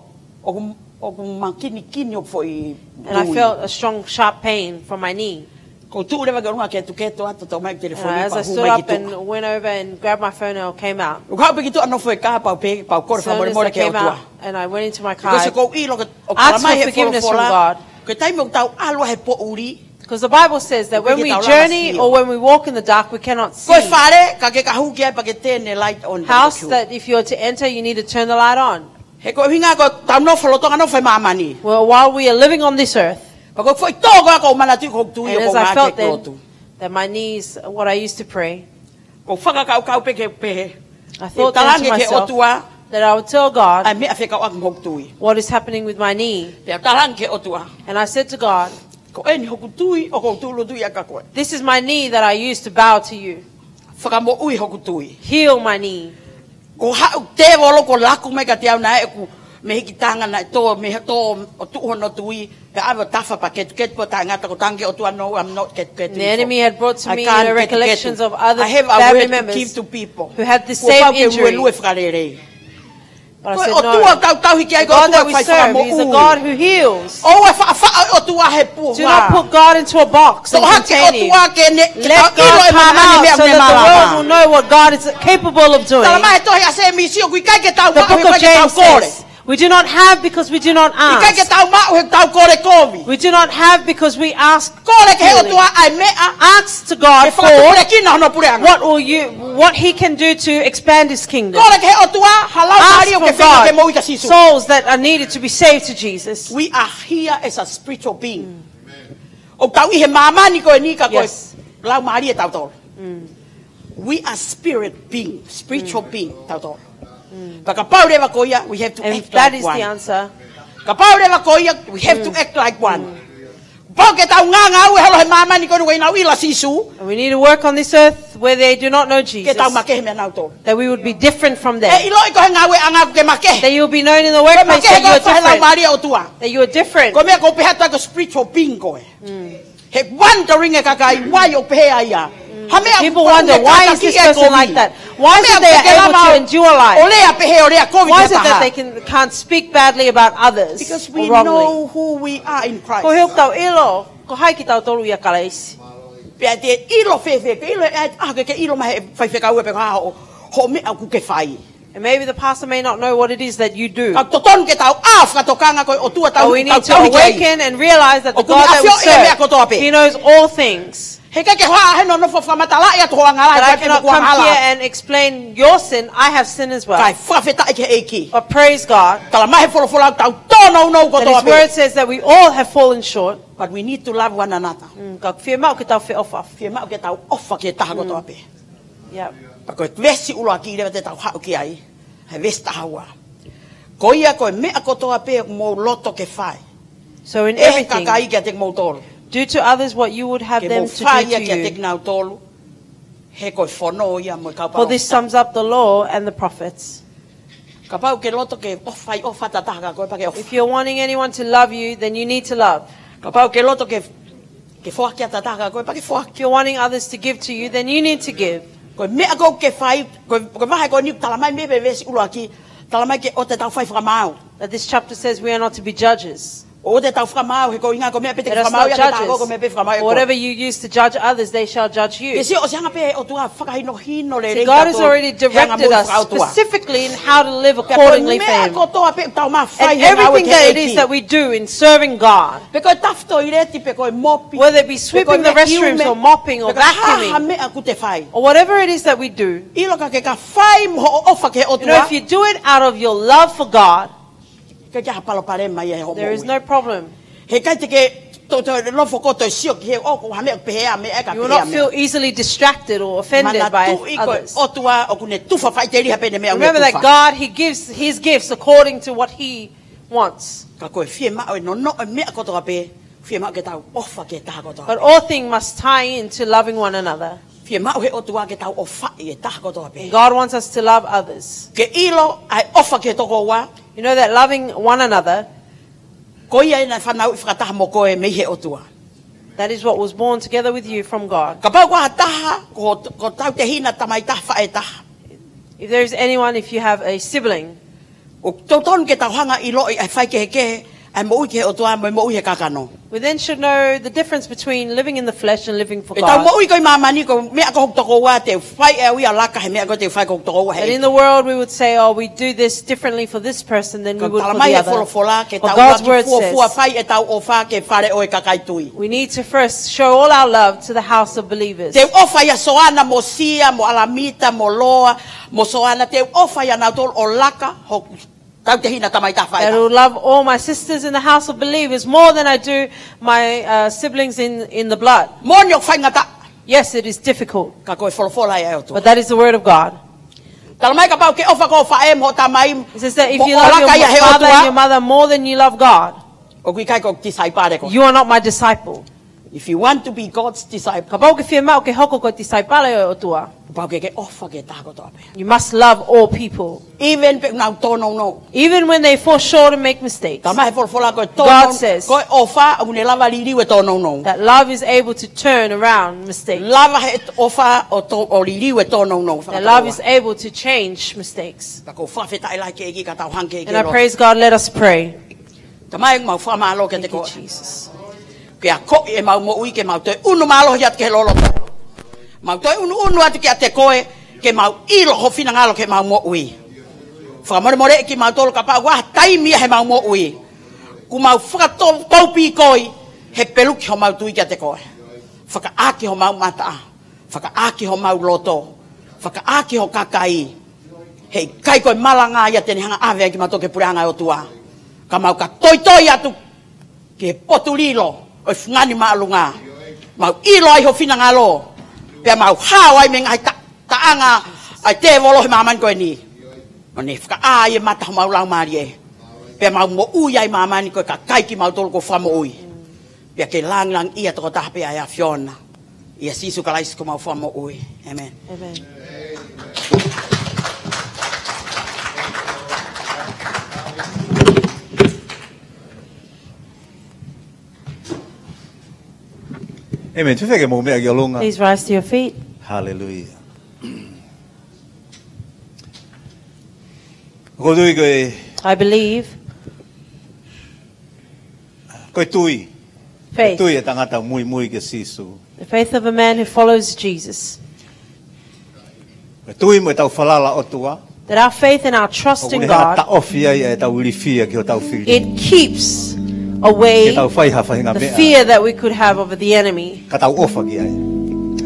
ʻoku, ʻoku makinikini hoku foʻi tui. And I felt a strong, sharp pain from my knee. Ko u tuʻu leva ki ʻolunga ke tuketo atu, toʻo mai e telefoni, pea u hū mai ki tuʻa. And as I stood up and went over and grabbed my phone and I came out. ʻOku ou haʻu pē ki tuʻa ʻo nofo he kā pea u pehē, pea u kole fakamolemole ki he ʻOtua. As soon as I came out, and I went into my car, Because ko u ʻilo ke, ʻoku talamai he folofola, ask for forgiveness from God. Ko e taimi ʻoku tau ʻalu ai he poʻuli, Because the Bible says that when we journey or when we walk in the dark, we cannot see. ʻIkai ke tau ʻalu ʻo ʻasi ʻi he poʻuli. Ko e fale, ka ke ka hū ki ai pea ke tene light on, House that if you're to enter, you need to turn the light on. He ko e ʻuhinga ko ʻetau nofo lolotonga nofo he māmani. Well, while we are living on this earth, Pea ko e foʻi tō ko ē ʻoku ou manatuʻi ko hoku tui ʻoku ou ngāueʻaki he lotu. And as I felt then, that my knees, what I used to pray, Ko u fakakaukau pē ke pehē. I thought then to myself that I would tell God what is happening with my knee. Te u talaange ki he ʻOtua, Te u talaange ki he ʻOtua. And I said to God, Ko eni hoku tui, ʻoku ou tūʻulu tuʻu ai kia koe. This is my knee that I used to bow to you. Fakamoʻui hoku tui. Heal my knee. Ko e haʻu e tēvolo ʻo laku mai kiate au naʻe ʻeku mehikitanga naʻe tō, mei he tō ʻo tuʻu hono tui, pea ʻave ʻo tafa pea ketuketu pea taʻengata, ko u talaange ki he ʻOtua, "No, I'm not ketuketu." The enemy had brought to me the recollections of other family members who had the same injury. I can't ketuketu. I can't ketuketu. Kuo pau ke luelue fakalelei. But I said, "No." Ko e ʻOtua ʻoku tau tauhi ki ai ko e ʻOtua ʻoku fai fakamoʻui. The God that we serve is a God who heals. ʻOua ʻe faʻa, faʻa ʻOtua he puha. Do not put God into a box and contain him. Toʻo hake ʻOtua ke ne, ke tau ʻilo e māmani e meʻa ʻoku ne malava. Let God come out so that the world will know what God is capable of doing. Talamai he tohi ʻa Sēmisi ʻoku ʻikai ke tau maʻu he ʻikai ke tau kole. The book of James says, "We do not have because we do not ask." ʻIkai ke tau maʻu he ʻikai ke tau kole kovi. We do not have because we ask Kole ki he ʻOtua ʻa e meʻa ke fakatupulekina hono puleʻanga. Ask to God for what will you, what he can do to expand his kingdom. Kole ki he ʻOtua ha laumālie ʻoku ke feinga ke moʻui kia Sīsū. Ask for souls that are needed to be saved to Jesus. We are here as a spiritual being. Mm. ʻOku tau ʻi he māmani ko eni ka ko e laumālie tautolu. Yes. Mm. We are spirit being, spiritual being tautolu. Mm. Pea kapau leva ko ia, we have to act like one. And if that is the answer, kapau leva ko ia, we have to act like one. Mm. Pau ke tau ngāngāue holo he māmani ko eni ʻoku ʻikai ke nau ʻilo ʻa Sīsū. And we need to work on this earth where they do not know Jesus. Ke tau makehe meiate kinautolu. That we would be different from them. ʻE ʻiloʻi koe he ngāueʻanga ʻoku ke makehe. That you will be known in the workplace that you are different. Koe makehe koe he laumālie ʻo e ʻOtua. That you are different. Ko e meʻa ʻoku ou pehē atu ko e spiritual being koe. Mm. He wondering e kakai, why ʻoku pehē ai ia. Mm. Ha meʻa ʻoku pau ke kātakiʻi e kovi. People wonder, "Why is this person like that? Why is it they are able to endure life? Ha meʻa ʻoku ke lava ʻo lea pehē ʻo lea kovi ki ha taha. Why is it that they can, can't speak badly about others or wrongly?" Because we know who we are in Christ. Ko e ʻuhinga ʻoku tau ʻilo ko hai kitautolu ʻia Kalaisi. Pea te ʻilo fēfē, ke ʻilo ʻe, ʻa, ke, ke ʻilo mai he faifekau pe ko e hā hoʻo, hoʻo meʻa ʻoku ke fai. And maybe the pastor may not know what it is that you do. Ka ʻoku totonu ke tau ʻā fakatokanga ko e ʻOtua ʻoku tau tauhi ki ai. But we need to awaken and realize that the God that we serve, ʻOku ne ʻafioʻi e meʻa kotoa pē. He knows all things. He ʻikai ke u haʻu heni ʻo nofo ʻo fakamatalaʻi atu hoʻo angahala. But I cannot come here and explain your sin. I have sin as well. Kae fakafetaʻi ki he ʻEiki. But praise God. Talamai he folofola ʻoku tau tōnounou kotoa pē. That his word says that we all have fallen short. But we need to love one another. Mm, ka ʻoku fiemaʻu ke tau feʻofaʻofa. Fiemaʻu ke tau ʻofa ki he taha kotoa pē. Mm. Yep. Pea ko e veesi ʻuluaki leva te tau haʻu ki ai, he veesi taha ua. Ko ia ko e meʻa kotoa pē ʻoku mou loto ke fai, So in everything, ʻe he kakai kiate kimoutolu, do to others what you would have them to do to you. Ke mou fai ia kiate kinautolu. He ko e fono ia mo e kau palōfita. For this sums up the law and the prophets. Kapau ʻoku ke loto ke ʻofa, fai ʻofa ʻa e taha kia koe, pea ke ʻofa. If you're wanting anyone to love you, then you need to love. Kapau ʻoku ke loto ke, ke foaki ʻa e taha kia koe, pea ke foaki. If you're wanting others to give to you, then you need to give. Ko e meʻa ʻoku ke fai, ko e, ko e vahe ko eni ʻoku talamai mei he veesi ʻuluaki, talamai ke ʻoua te tau fai fakamaau. That this chapter says we are not to be judges. ʻOua te tau fakamaau, he ko e ʻuhinga ko e meʻa pē te ke fakamaau ia ki he taha, ko e meʻa pē ʻe fakamaau ia kia koe. Let us not judge. For whatever you use to judge others, they shall judge you. Ke sio, ʻosi hanga pē ʻe he ʻOtua ʻo fakahinohino lelei kitautolu he anga moʻui fakaʻotua. See, God has already directed us specifically in how to live accordingly for Him. Pea ko e meʻa kotoa pē ʻoku tau mafai he ngāue ki he ʻEiki. And everything that it is that we do in serving God, pe ko e tafi toileti, pe ko e mopi, whether it be sweeping the restrooms or mopping or vacuuming, pe ko e hā ha meʻa ʻoku te fai, or whatever it is that we do, ʻilo ka ke ka fai mo hoʻo ʻofa ki he ʻOtua, you know, if you do it out of your love for God, ʻikai ke ʻi ai ha palopalema ia he hoʻo moʻui. There is no problem. He ʻikai te ke toe, toe nofo koe ʻo toe sio ki he, ʻo, ko ha meʻa ʻoku pehē ʻa e meʻa ē ka pehē ʻa e meʻa. You will not feel easily distracted or offended by others. Manatuʻi ko e ʻOtua ʻoku ne tufa faʻiteliha pē ʻene meʻa ʻoku ne tufa. Remember that God, He gives His gifts according to what He wants. Ka ko e fiemaʻu ʻe nonoʻo e meʻa kotoa pē, fiemaʻu ke tau ʻofa ki he taha kotoa pē. But all things must tie in to loving one another. Fiemaʻu ʻe he ʻOtua ke tau ʻofaʻi e taha kotoa pē. And God wants us to love others. Ke ʻilo ʻa e ʻofa ki he tokoua. You know that loving one another, ko ia ē naʻe fanauʻi fakataha mo koe mei he ʻOtua. That is what was born together with you from God. Kapau ko ha taha, ko, ko hotau tehina, tamai taha, faʻē taha, if there is anyone, if you have a sibling, ʻoku totonu ke tau hanga ʻo ʻiloʻi ʻa e faikehekehe ʻa e moʻui ki he ʻOtua mo e moʻui he kakano. We then should know the difference between living in the flesh and living for God. ʻEtau moʻui ko ē ʻi māmani, ko e meʻa ko hoku tokoua te u fai ʻe au ia ʻo laka he meʻa ko ē te u fai ko hoku tokoua he ʻEiki. That in the world we would say, "Oh, we do this differently for this person than we would for the other." Ka ʻoku talamai ʻe he folofola ke tau ʻuluaki fuofua fai ʻetau ʻofa ki he fale ʻo e kakai tui. But God's word says we need to first show all our love to the house of believers. Te u ʻofa ʻia Soana mo Sia mo ʻAlamita mo Loa mo Soana, te u ʻofa ʻia nautolu ʻo laka hoku tau tehina tamai taha, faʻē taha. That I will love all my sisters in the house of believers more than I do my, uh, siblings in, in the blood. Moʻoni ʻoku faingataʻa. Yes, it is difficult. Ka ko e folofola ia ʻa e ʻOtua. But that is the word of God. Talamai kapau ʻoku ke ʻofa ki hoʻo faʻē mo hoʻo tamai mo ʻo laka ʻia he ʻOtua, It says that if you love your father and your mother more than you love God, ʻoku ʻikai ko e tisaipale koe. You are not my disciple. If you want to be God's disciple, kapau ʻoku ke fiemaʻu ke hoko ko e tisaipale ʻo e ʻOtua, kapau ʻoku ke ʻofa ki he taha kotoa pē. You must love all people. Even pe ʻoku nau tōnounou. Even when they fall short and make mistakes. Talamai ʻe he folofola ko e tōnou-, God says, ko e ʻofa ʻoku ne lava liliu e tōnounou. That love is able to turn around mistakes. Lava ʻe he ʻofa ʻo tō-, ʻo liliu e tōnounou. That love is able to change mistakes. Ka ʻoku ou fakafetaʻi lahi ki he ʻEiki, ka tau hanga ki he ʻEiki. And I praise God, let us pray. Tamai, mau fakamālō kiate koe. Thank you, Jesus. Ke akoʻi ʻemau moʻui ke mau toe ʻunu mālohi atu ki he loloto. Mau toe ʻunuʻunu atu kiate koe, ke mau ʻilo ho finangalo ki heʻemau moʻui. Fakamolemoleʻi kimautolu kapau ʻoku ʻi ai ha taimi ia heʻemau moʻui ʻoku mau fakatau-, taupīkoi he peluki homau tui kiate koe. Fakaʻaki homau mata, fakaʻaki homau loto, fakaʻaki ho kakai. He ʻikai ko e malanga ia te ne hanga ʻo ʻave ai kimautolu ki he puleʻanga ʻo e ʻOtua. Ka mau ka toitoi atu ki he potu lilo ʻo e fungani māʻolunga. Mau ʻilo ai ho finangalo. Pea mau hao ai mei he ngaahi ta-, taʻanga ʻa e tēvolo he māmani ko eni. ʻO ne fakaʻā ai e mata homau laumālie. Pea mau moʻui ai ʻi māmani ko e kakai kimautolu kuo fakamoʻui. Pea ke lāngilangiʻia tokotaha pē ʻa e ʻAfiona. ʻIa Sīsū Kalaisi ko homau Fakamoʻui. ʻĒmeni. ʻĒmeni. ʻĒmeni. Tuʻu hifo ke mou meʻa ki ʻolunga. Please rise to your feet. Hallelujah. ʻOku ou tui ko e, I believe, ko e tui. Faith. Ko e tui ʻa e tangata ʻoku muimui kia Sīsū. The faith of a man who follows Jesus. Ko e tui mo ʻetau falala ʻOtua. That our faith and our trust in God, ʻoku ne hanga ʻo taʻofi ai ʻetau ilifia ki hotau fili. It keeps away the fear that we could have over the enemy. Ke tau fai ha faʻahinga meʻa. Ka tau ʻofa ki ai.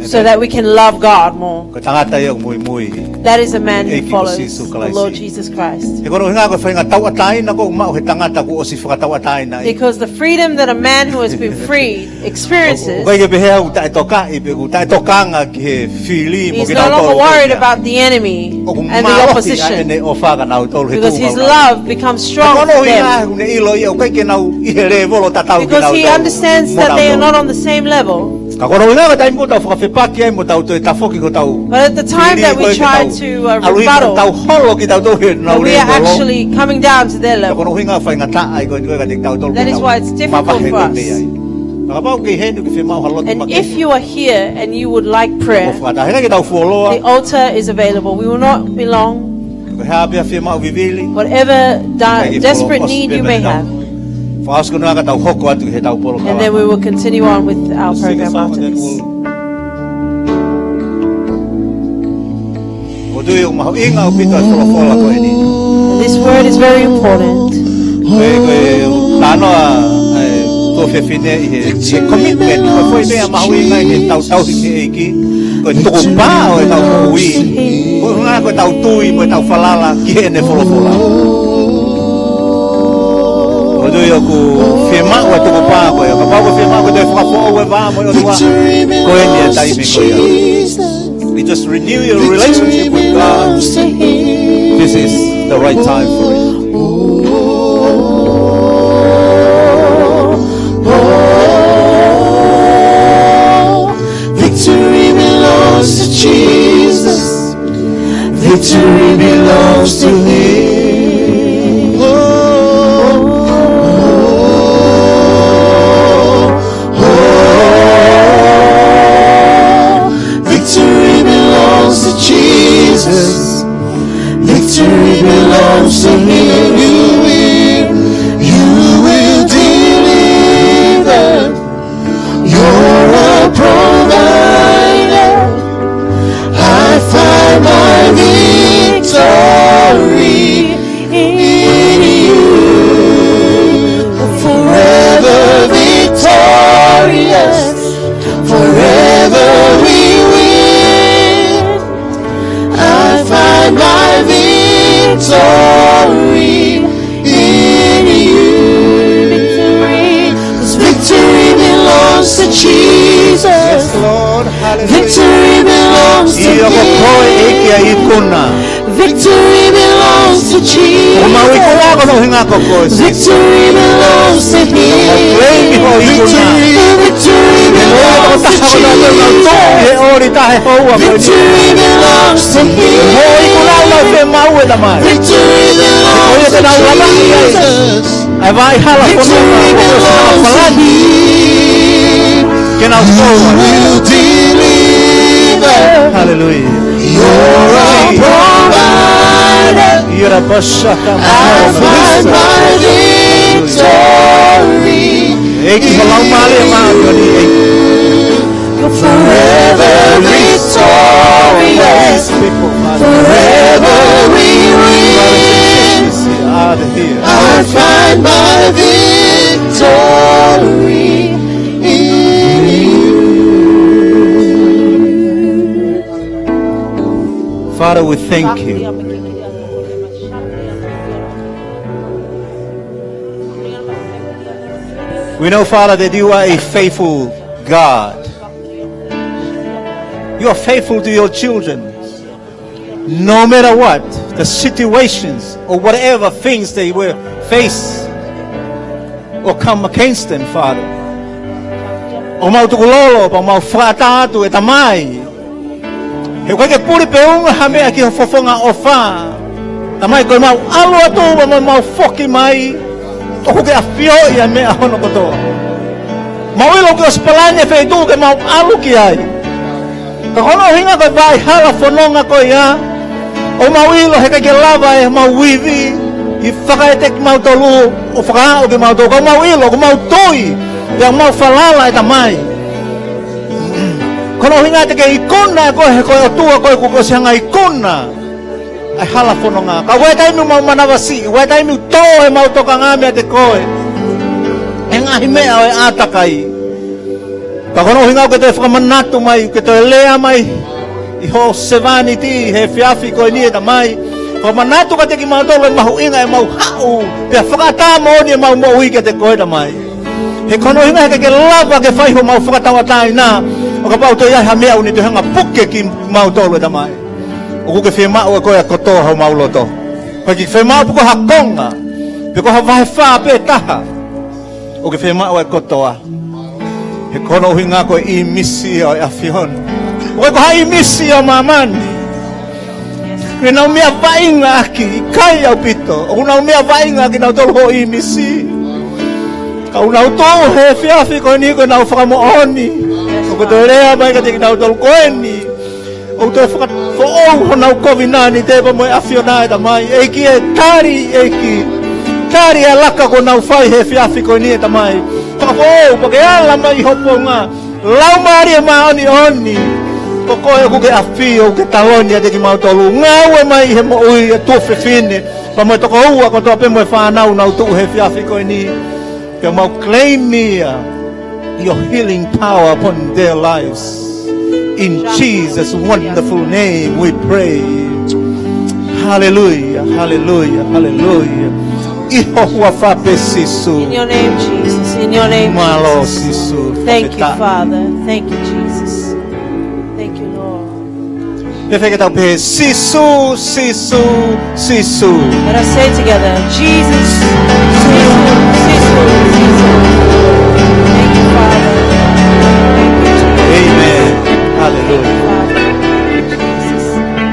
So that we can love God more. Ko e tangata ia ʻoku muimui. That is a man who follows the Lord Jesus Christ. ʻEiki ko Sīsū Kalaisi. He ko hono ʻuhinga ko e faʻahinga tauʻatāina ʻoku maʻu ʻe he tangata kuo ʻosi fakatauʻatāinaʻi. Because the freedom that a man who has been freed experiences, ʻoku ʻikai ke pehē ʻoku taʻetokaʻi pe ʻoku taʻetokanga ki he fili mo kinautolu. He's no longer worried about the enemy and the opposition. ʻOku mālohi ʻa ʻene ʻofa kia nautolu he tuʻu. Because his love becomes strong for them. He ko hono ʻuhinga ʻoku ne ʻilo ia ʻoku ʻikai ke nau ʻi he lēvolo tatau kinautolu mo nautolu. Because he understands that they are not on the same level. Ka ko hono ʻuhinga ko e taimi ʻoku tau fakafepaki ai mo tau toe tafoki ko ʻetau But at the time that we try to, uh, rebuttal, tau holo ki tautolu he nau level, we are actually coming down to their level. Ka ko hono ʻuhinga faingataʻa ia ko eni ko e ka te tautolu. That is why it's difficult for us. Ka kapau ʻoku ke ʻi heni ʻoku ke fiemaʻu ha lotu. And if you are here and you would like prayer, ʻo fakataha ke tau fuoloa, the altar is available. We will not be long. Ko e hā pē ʻa e fiemaʻu vivili, whatever desperate need you may have. Fakaʻosi ko ena ka tau hoko atu ki heʻetau polokalama. And then we will continue on with our program after this. Ko e tui ʻoku mahuʻinga ʻaupito ʻa e folofola ko eni. This word is very important. Ko e, ko e talanoa ʻa e tuofefine ʻi he, he commitment. Ko e foʻi meʻa mahuʻinga ʻi heʻetau tauhi ki he ʻEiki. Ko e tukupā ʻo ʻetau moʻui. Ko e ʻuhinga ko ʻetau tui mo ʻetau falala ki heʻene folofola. Ko e tui ʻoku fiemaʻu ʻa e tukupā ko ia. Kapau ʻoku fiemaʻu ke toe fakafoʻou e vā mo e ʻOtua, ko eni e taimi ko ia. You just renew your relationship with God. This is the right time for it. Victory belongs to Jesus. Victory belongs to Him. Oh, oh, oh. Victory belongs to Jesus. Victory belongs to Him. You will, you will deliver. You're a provider. I find my victory in you. Forever victorious, forever we win. I find my victory in you. Victory, 'cause victory belongs to Jesus. Yes, Lord. Hallelujah. Victory belongs to Him. ʻIo, ko koe ʻEiki ʻa e ikuna. Victory belongs to Jesus. Ko homau ikuna, ko hono ʻuhinga ko koe. Victory belongs to Him. Ko koe ʻEiki hoʻo ikuna. Victory belongs to Jesus. He ʻoli taha he houa ko eni. Victory belongs to Him. Ko e ikuna ʻoku mau fiemaʻu ʻe Tamai. Victory belongs to Jesus. Ko ia te nau lava ai. ʻA e vaʻa hala fononga. Victory belongs to Him. Ke nau tō. He will deliver. Hallelujah. You're a provider. You're a bashaka. I find my victory. ʻEiki, ko e Laumālie Māʻoniʻoni, ʻEiki. You're forever victorious. Forever we win. I find my victory in you. Father, we thank you. We know, Father, that you are a faithful God. You are faithful to your children. No matter what the situations or whatever things they will face or come against them, Father. ʻOku mau tukulolo, pea mau fakaʻatā atu ʻe Tamai. He ʻoku ʻikai ke puli pe ʻunga ha meʻa ki ho fofonga ʻofa. Tamai, ko ʻemau ʻalu atu, pea mau, mau foki mai. ʻOku ke ʻafioʻi ʻa e meʻa hono kotoa. Mau ʻilo ʻoku ke ʻosi palani e feituʻu ke mau ʻalu ki ai. Ka ko hono ʻuhinga ko e vaʻa hala fononga ko ia, ʻoku mau ʻilo he ʻikai ke lava ʻemau ivi ʻi he fakaʻeiki kimautolu ʻo fakaaʻu kimautolu. Ka mau ʻilo, ʻoku mau tui, pea mau falala ʻe Tamai. Ko hono ʻuhinga te ke ikuna koe, he ko e ʻOtua koe kuo ke ʻosi hanga ikuna ʻa e hala fononga. Ka ʻoku ʻi ai e taimi ʻoku mau manavasiʻi, ʻoku ʻi ai e taimi ʻoku tō ʻemau tokanga meiate koe he ngaahi meʻa ʻo e ʻātakai. Ka ko hono ʻuhinga ʻoku ke toe fakamanatu mai, ʻoku ke toe lea mai ʻi hoʻo sevāniti he efiafi ko eni ʻe Tamai. Fakamanatu kiate kimautolu e mahuʻinga ʻemau haʻu, pea fakaʻatā moʻoni ʻemau moʻui kiate koe Tamai. He ko hono ʻuhinga he ʻikai ke lava ke fai homau fakatauʻatāina, ʻo kapau toe ʻi ai ha meʻa ʻoku ne toe hanga puke kimautolu ʻe Tamai. ʻOku ke fiemaʻu ʻe koe ʻa e kotoa homau loto. ʻOku ʻikai ke fiemaʻu pe ko ha konga, pe ko ha vahe fā pe taha. ʻOku ke fiemaʻu ʻa e kotoa. Ko hono ʻuhinga ko e ʻīmisi ʻo e ʻAfiona. ʻOku ʻikai ko ha ʻīmisi ʻo māmani. Ko ʻenau meʻa vaʻinga ʻaki, ʻikai ʻaupito. ʻOku nau meʻa vaʻinga ʻaki nautolu hoʻo ʻīmisi. Ka ʻoku nau tuʻu he efiafi ko eni ko ʻenau fakamoʻoni. ʻOku toe lea mai kiate kinautolu ko eni. ʻOku toe fakafoʻou honau kovinānite pea mo e ʻAfiona ʻe Tamai. ʻEiki ē, tali, ʻEiki. Tali e laka kuo nau fai he efiafi ko eni ʻe Tamai. Fakafoʻou, pea ke ala mai ʻi hoʻo founga. Laumālie Māʻoniʻoni. Ko koe ʻoku ke ʻafio, ʻoku ke taloni ʻiate kimautolu. Ngāue mai he moʻui ʻa e tuofefine. Pea mo e tokoua kotoa pē mo e fānau ʻoku nau tuʻu he efiafi ko eni. Pea mau claim ia, your healing power upon their lives. In Jesus' wonderful name we pray. Hallelujah, hallelujah, hallelujah. ʻI ho huafa pē Sīsū. In your name, Jesus. In your name, Mālō Jesus. Sīsū. Thank you, Father. Thank you, Jesus. Thank you, Lord. Pea fai ke tau pehē, Sīsū, Sīsū, Sīsū. Let us say together, Jesus, Sīsū, Sīsū, Sīsū. Thank you, Father. Thank you, Jesus. Amen. Hallelujah. Father, thank you, Jesus.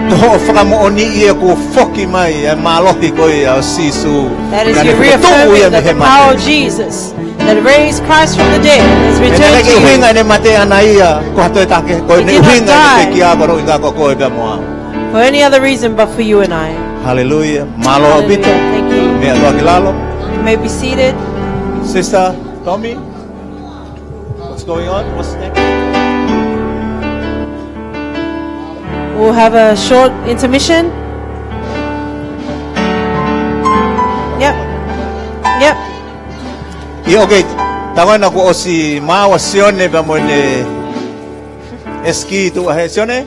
Ko hoʻo fakamoʻoni ia kuo foki mai e mālohi ko ia ʻo Sīsū. That is you reaffirming that the power of Jesus that raised Christ from the dead has returned to you. He naʻe ʻikai ke ʻuhinga ʻene mate ʻaʻana ia, ko ha toe taha kehe, ko ʻene ʻuhinga ʻene pekia, ko hono ʻuhinga ko koe pea mo au. He did not die for any other reason but for you and I. Hallelujah. Mālō ʻaupito. Hallelujah. Thank you. Meʻa atu ki lalo. You may be seated. Sister Tommy, what's going on? What's next? We'll have a short intermission. Yep. Yep. ʻIo, okay. Tangata kuo ʻosi maʻu ʻa Sione pea mo ʻene ʻesikī tuʻu ʻa he Sione.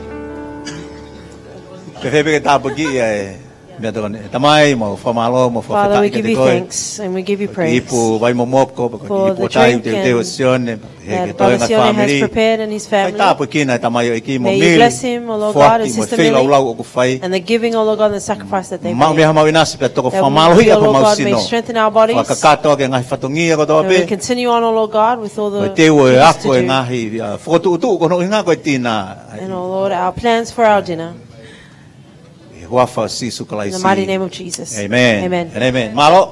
Pea fai pē ke tāpuakiʻi ʻa e meʻatokoni. Tamai, mau fakamālō, mau fakafetaʻi kiate koe. Father, we give you thanks and we give you praise. Ko e kiʻi ipu vai momoko, ko e kiʻi ipu ʻo tahi ʻoku teuteu ʻe Sione. He ke toe ngaahi fāmili. Fai tāpuekina e tamaioʻeiki mo Mili. May you bless him, O Lord God, and Sister Mili, foaki mo e feilaulau ʻoku fai. And the giving, O Lord God, and the sacrifice that they made. Maʻu mei ha maʻu ʻinasi pea toko fakamālohiʻi ʻaki homau sino. That we, O Lord God, may strengthen our bodies. Fakakakato ʻaki e ngaahi fatongia kotoa pē. And we continue on, O Lord God, with all the things to do. Ko e teu ʻa e ako e ngaahi, uh, fokotuʻutuʻu ko hono ʻuhinga ko e tina. And, O Lord, our plans for our dinner. ʻI he huafa ʻo Sīsū Kalaisi. In the mighty name of Jesus. Amen. Amen. And amen. Mālō.